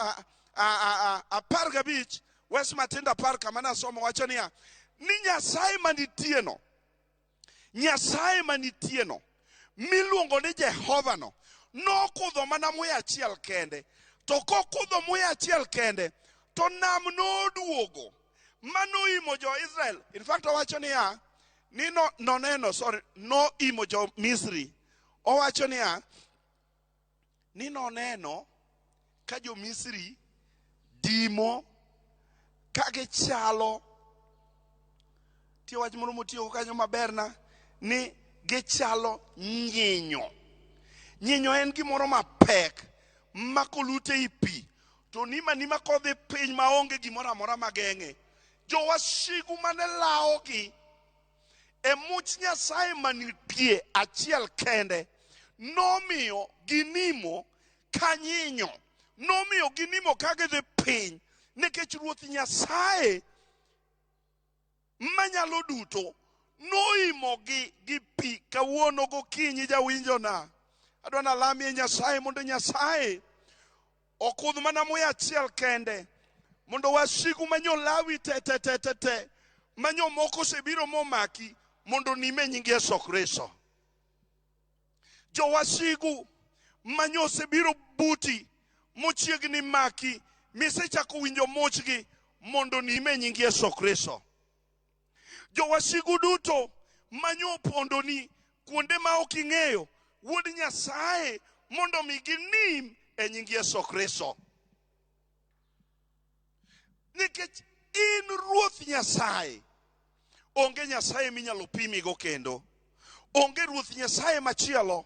T: 15, wes matindo 10 kama nasomo wacho niya, ni Nyasaye manitie no, Nyasaye manitie no, miluongo ni Jehova no, nokudho mana muya achiel kende. To kokudho muya achiel kende, to nam noduogo manoimo jo-Israel. In fact, owacho niya, ni no, noneno, sorry, noimo jo-Misri. Owacho niya, ni noneno ka jo-Misri dimo ka gichalo, tie wach moro motiyogo kanyo maberna, ni gichalo nyinyo. Nyinyo en gimoro mapek ma kolute i pi to nima nima kodhi piny maonge gimoro amora mageng'e. Jowasigu mane lawogi e much Nyasaye manitie achiel kende nomiyo ginimo ka nyinyo, nomiyo ginimo ka gidhi piny, nikech Ruoth Nyasaye manyalo duto noimogi gi pi. Kawuono gokinyi jawinjona, adwa nalamie Nyasaye mondo Nyasaye okudh mana muya achiel kende, mondo wasigu manyo lawi te te te te te manyo moko osebiro momaki mondo onime nying Yesu Kristo. Jowasigu manyo osebiro buti mochiegni maki misechako winjo muchgi mondo onime nying Yesu Kristo. Jowasigu duto manyo opondoni kuonde ma ok ing'eyo, wuod Nyasaye mondo mi ginim e nying Yesu Kristo. Nikech in Ruoth Nyasaye, onge Nyasaye minyalo pimigo kendo. Onge Ruoth Nyasaye machielo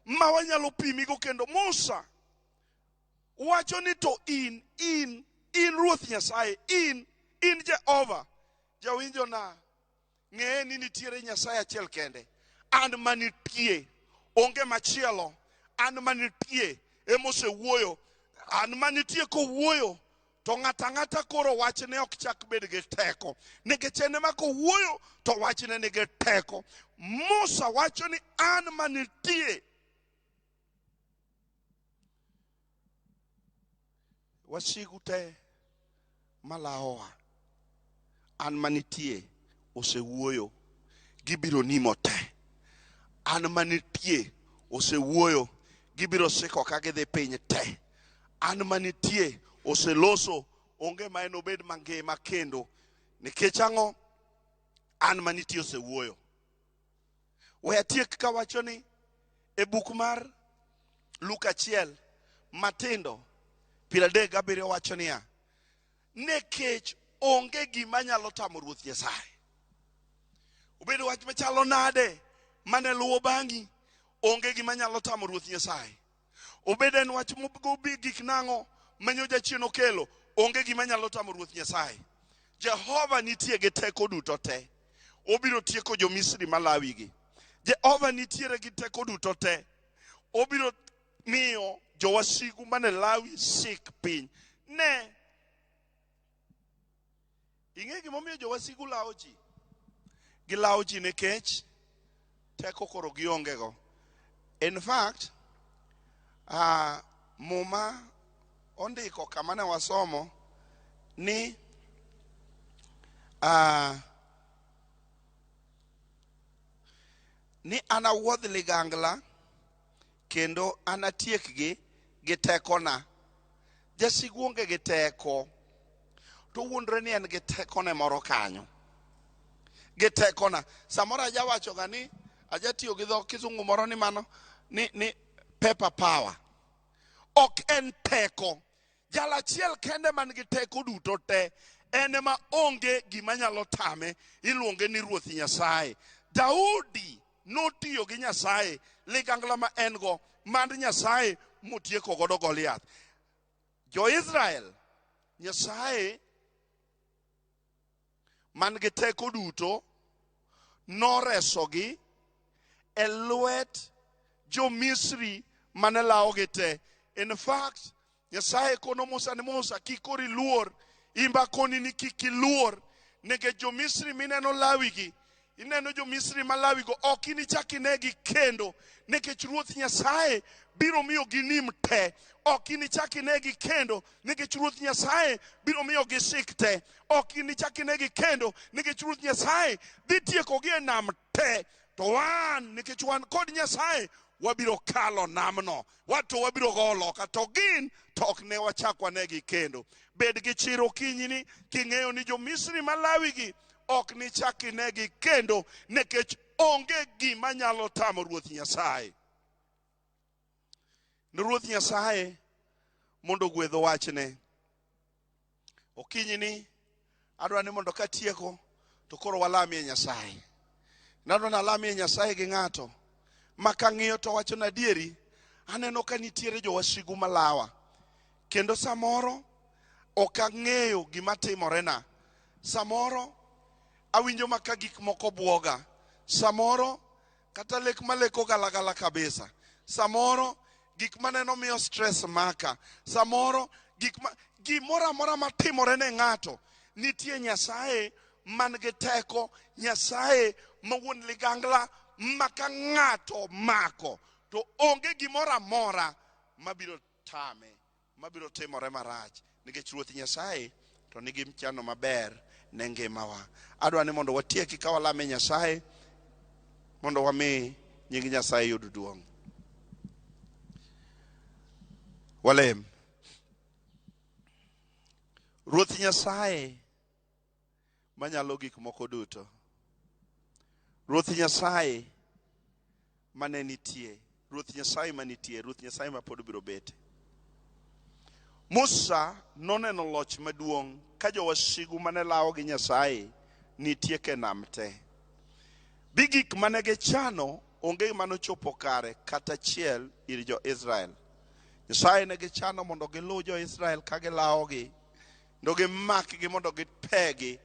T: ma wanyalo pimigo kendo. Musa wacho ni to in Ruoth Nyasaye, in Jehova. Jawinjo na, ng'e ni nitiere Nyasaye achiel kende, an manitie, onge machielo. An manitie emosewuoyo, an manitie kowuoyo To ng'ato ang'ata koro wachne ok chak bed gi teko. Nikech en ema kowuoyo to wachne nigi teko. Musa wacho ni an manitie. Wasigu te malawowa. An manitie osewuoyo. Gibiro nimo te. An manitie osewuoyo. Gibiro siko ka gidhi piny te. An manitie oseloso. Onge ma enobed mangima kendo. Nikech ang'o? An manitie osewuoyo. We atiek kawacho ni e buk mar Luka 1 matindo 37 wacho niya, nikech onge gima nyalo tamo Ruoth Nyasaye. Obedo wach machalo nade mane luwo bang'i, onge gima nyalo tamo Ruoth Nyasaye. Obed en wach mobi gik nang'o manyo jachien okelo, onge gima nyalo tamo Ruoth Nyasaye. Jehova nitie gi teko duto te. Obiro tieko jo-Misri malawigi. Jehova nitiere gi teko duto te. Obiro miyo jowasigu mane lawi sik piny. Ne, ing'e gimomiyo jowasigu lawo ji? Gilawo ji nikech teko koro gionge go. In fact, Muma ondiko kama ne wasomo ni ni anawuodh ligangla kendo anatiekgi gi tekona. Jasigu onge gi teko, to wuondre ni en gi tekone moro kanyo. Gi tekona. Samoro ajawachoga ni, ajatiyo gi dho kizungu moro ni mano, ni paper power. Ok en teko. Jal achiel kende man gi teko duto te, en ema onge gima nyalo tame, iluonge ni Ruoth Nyasaye. Daudi notiyo gi Nyasaye, ligangla ma en go, mand Nyasaye motieko godo Goliath. Jo-Israel, Nyasaye man gi teko duto noresogi e lwet jo-Misri mane lawogi te. In fact, Nyasaye kono Musa ni Musa kik koro iluor, imba koni ni kik iluor, nikech jo-Misri mineno lawigi, ineno jo-Misri malawigo ok inichak inegi kendo, nikech Ruoth Nyasaye biro miyo ginim te. Ok inichak inegi kendo, nikech Ruoth Nyasaye biro miyo gisik te. Ok inichak inegi kendo, nikech Ruoth Nyasaye dhi tiekogi e nam te. To wan, nikech wan kod Nyasaye, wabiro kalo namno. Wan to wabiro gowo loka, to gin to ok ne wachak wanegi kendo. Bed gi chir okinyini king'eyo ni jo-Misri malawigi ok nichak inegi kendo, nikech onge gima nyalo tamo Ruoth Nyasaye. Ne Ruoth Nyasaye mondo ogwedh wachne. Okinyini adwa ni mondo katieko to koro walamie Nyasaye. Nadwa ni alamie Nyasaye gi ng'ato ma kang'iyo to wacho na adieri, aneno ka nitiere jowasigu malawa. Kendo samoro ok ang'eyo gima timorena. Samoro awinjo ma ka gik moko buoga. Samoro kata lek maleko galagala kabisa. Samoro gik maneno miyo stress maka. Samoro gik ma gimoro amora matimore ne ng'ato, nitie Nyasaye man gi teko, Nyasaye ma wuon ligangla ma ka ng'ato mako to onge gimoro amora mabiro tame, mabiro timore marach, nikech Ruoth Nyasaye to nigi mchano maber ne ngimawa. Adwa ni mondo watieki ka walame Nyasaye mondo wami nying Nyasaye yud duong'. Walem. Ruoth Nyasaye manyalo gik moko duto. Ruoth Nyasaye mane nitie, Ruoth Nyasaye manitie, Ruoth Nyasaye ma pod biro bete. Musa noneno loch maduong' ka jowasigu mane lawo gi Nyasaye nitie e nam te. Bi gik mane gichano onge manochopo kare kata achiel ir jo-Israel. Nyasaye ne gichano mondo giluw jo-Israel ka gilawogi, kendo gimakgi mondo gipegi,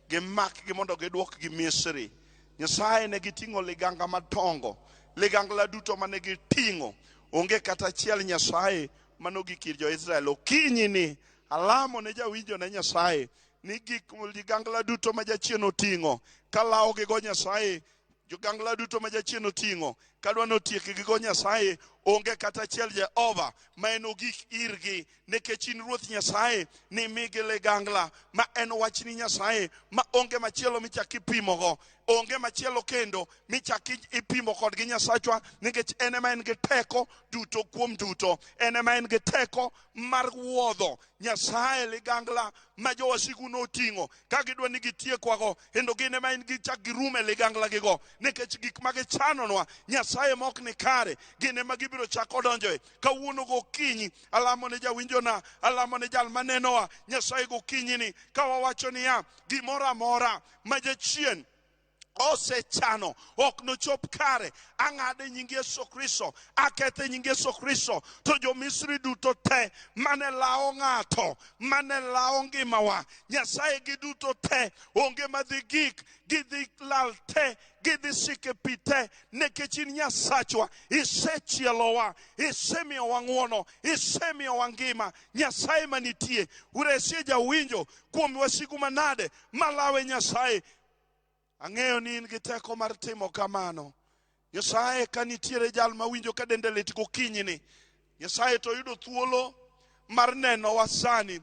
T: gimakgi mondo gidwokgi Misri. Nyasaye ne giting'o liganga madongo, ligangla duto mane giting'o, onge kata achiel Nyasaye manogik ir jo-Israel. Okinyi ni Alamo ne jawinjo ne Nyasaye ni gik ligangla duto ma jachien oting'o kalawogi go Nyasaye, jogangla duto ma jachien oting'o kadwa notiekgi go Nyasaye, onge kata achiel Jehova ma en ogik irgi, nikech in Ruoth Nyasaye nimigi ligangla ma en wachni Nyasaye ma onge machielo michak ipimogo, onge machielo kendo michak ipimo kodgi Nyasachwa, nikech en ema en gi teko duto kuom duto, en ema en gi teko mar wuodho Nyasaye ligangla ma jowasigu noting'o ka gidwa ni gitiekwago, kendo gin ema en gichak girume ligangla gigo, nikech gik ma gichanonwa Nyasaye ma ok ni kare gin ema gibiro chako donjoe. Kawuono gokinyi alamo ne jawinjona, alamo ne jal manenowa Nyasaye gokinyi ni ka wawacho niya, gimoro amora ma jachien osechano ok nochop kare, ang'ade nying Yesu Kristo, akethe nying Yesu Kristo. To jo-Misri duto te mane lawo ng'ato, mane lawo ngimawa, Nyasaye giduto te onge madhi gik, gidhi lal te, gidhi sike pi te, nikech in Nyasachwa isechielowa, isemiyowa ng'wono, isemiyowa ngima. Nyasaye manitie, uresie jawinjo kuom wasigu manade malawe Nyasaye. Ang'eyo ni in gi teko mar timo kamano. Nyasaye, ka nitiere jal mawinjo ka dende lit gokinyi ni, Nyasaye to yudo thuolo mar nenowa sani.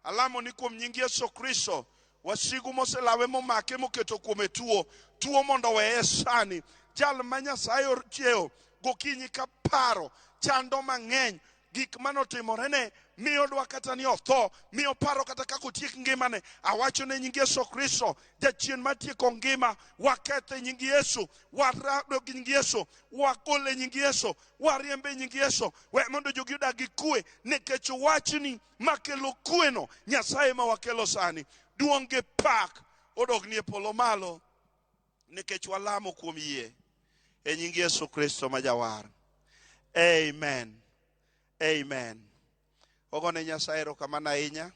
T: Alamo ni kuom nying Yesu Kristo, wasigu moselawe momake moketo kuome tuo, tuo mondo oweye sani. Jal ma Nyasaye ochiewo gokinyi ka paro chando mang'eny, gik manotimorene miyo dwa kata ni otho, miyo paro kata kaka otiek ngimane. Awacho ne nying Yesu Kristo, jachien matieko ngima, wakethe nying Yesu, warado gi nying Yesu, wagole nying Yesu, wariembe nying Yesu, we mondo jogi odag gi kwe, nikech wachni makelo kweno Nyasaye ma wakelo sani. Duong' gi pak odogni e polo malo, nikech walamo kuom yie e nying Yesu Kristo ma jawar. Amen. Amen. Ogone Nyasaye erokamano ahinya.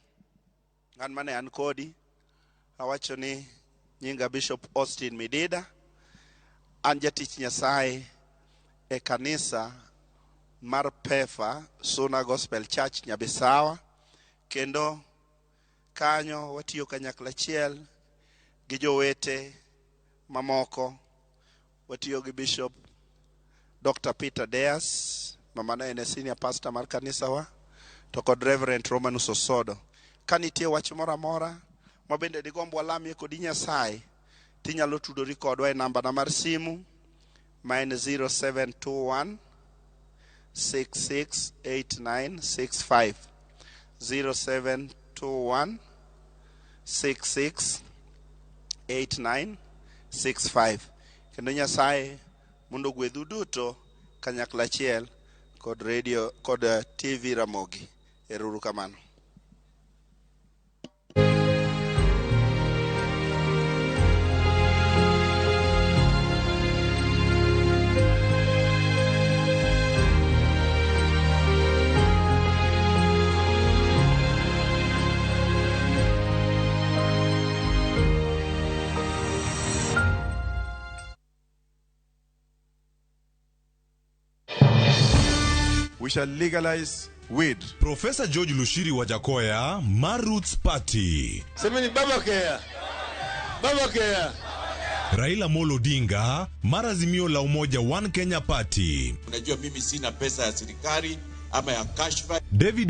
T: An mane an kodi, awacho ni nyinga Bishop Austin Midida. An jatich Nyasaye e kanisa mar Pefa Suna Gospel Church Nyabisawa, kendo kanyo watiyo kanyakla achiel gi jowete mamoko. Watiyo gi Bishop Dr. Peter Deas, mamano en e senior pastor mar kanisawa, to kod Reverend Romanus Osodo. Ka nitie wach moro amora ma bende digomb walamie kodi Nyasaye, tinyalo tudori kodwa e nambana mar simu ma en 0721 668965, 0721 668965. Kendo Nyasaye mondo ogwedhu duto kanyakla achiel kod radio kod TV Ramogi. Ero kamano.
A: We shall legalize weed.
U: Professor George Lushiri Wajakoya mar Roots Party.
S: Semeni baba kea. Baba kea.
U: Raila Amolo Odinga mar Azimio la Umoja One Kenya Party.
V: Unajua mimi sina pesa ya serikali ama ya kashfa.
U: David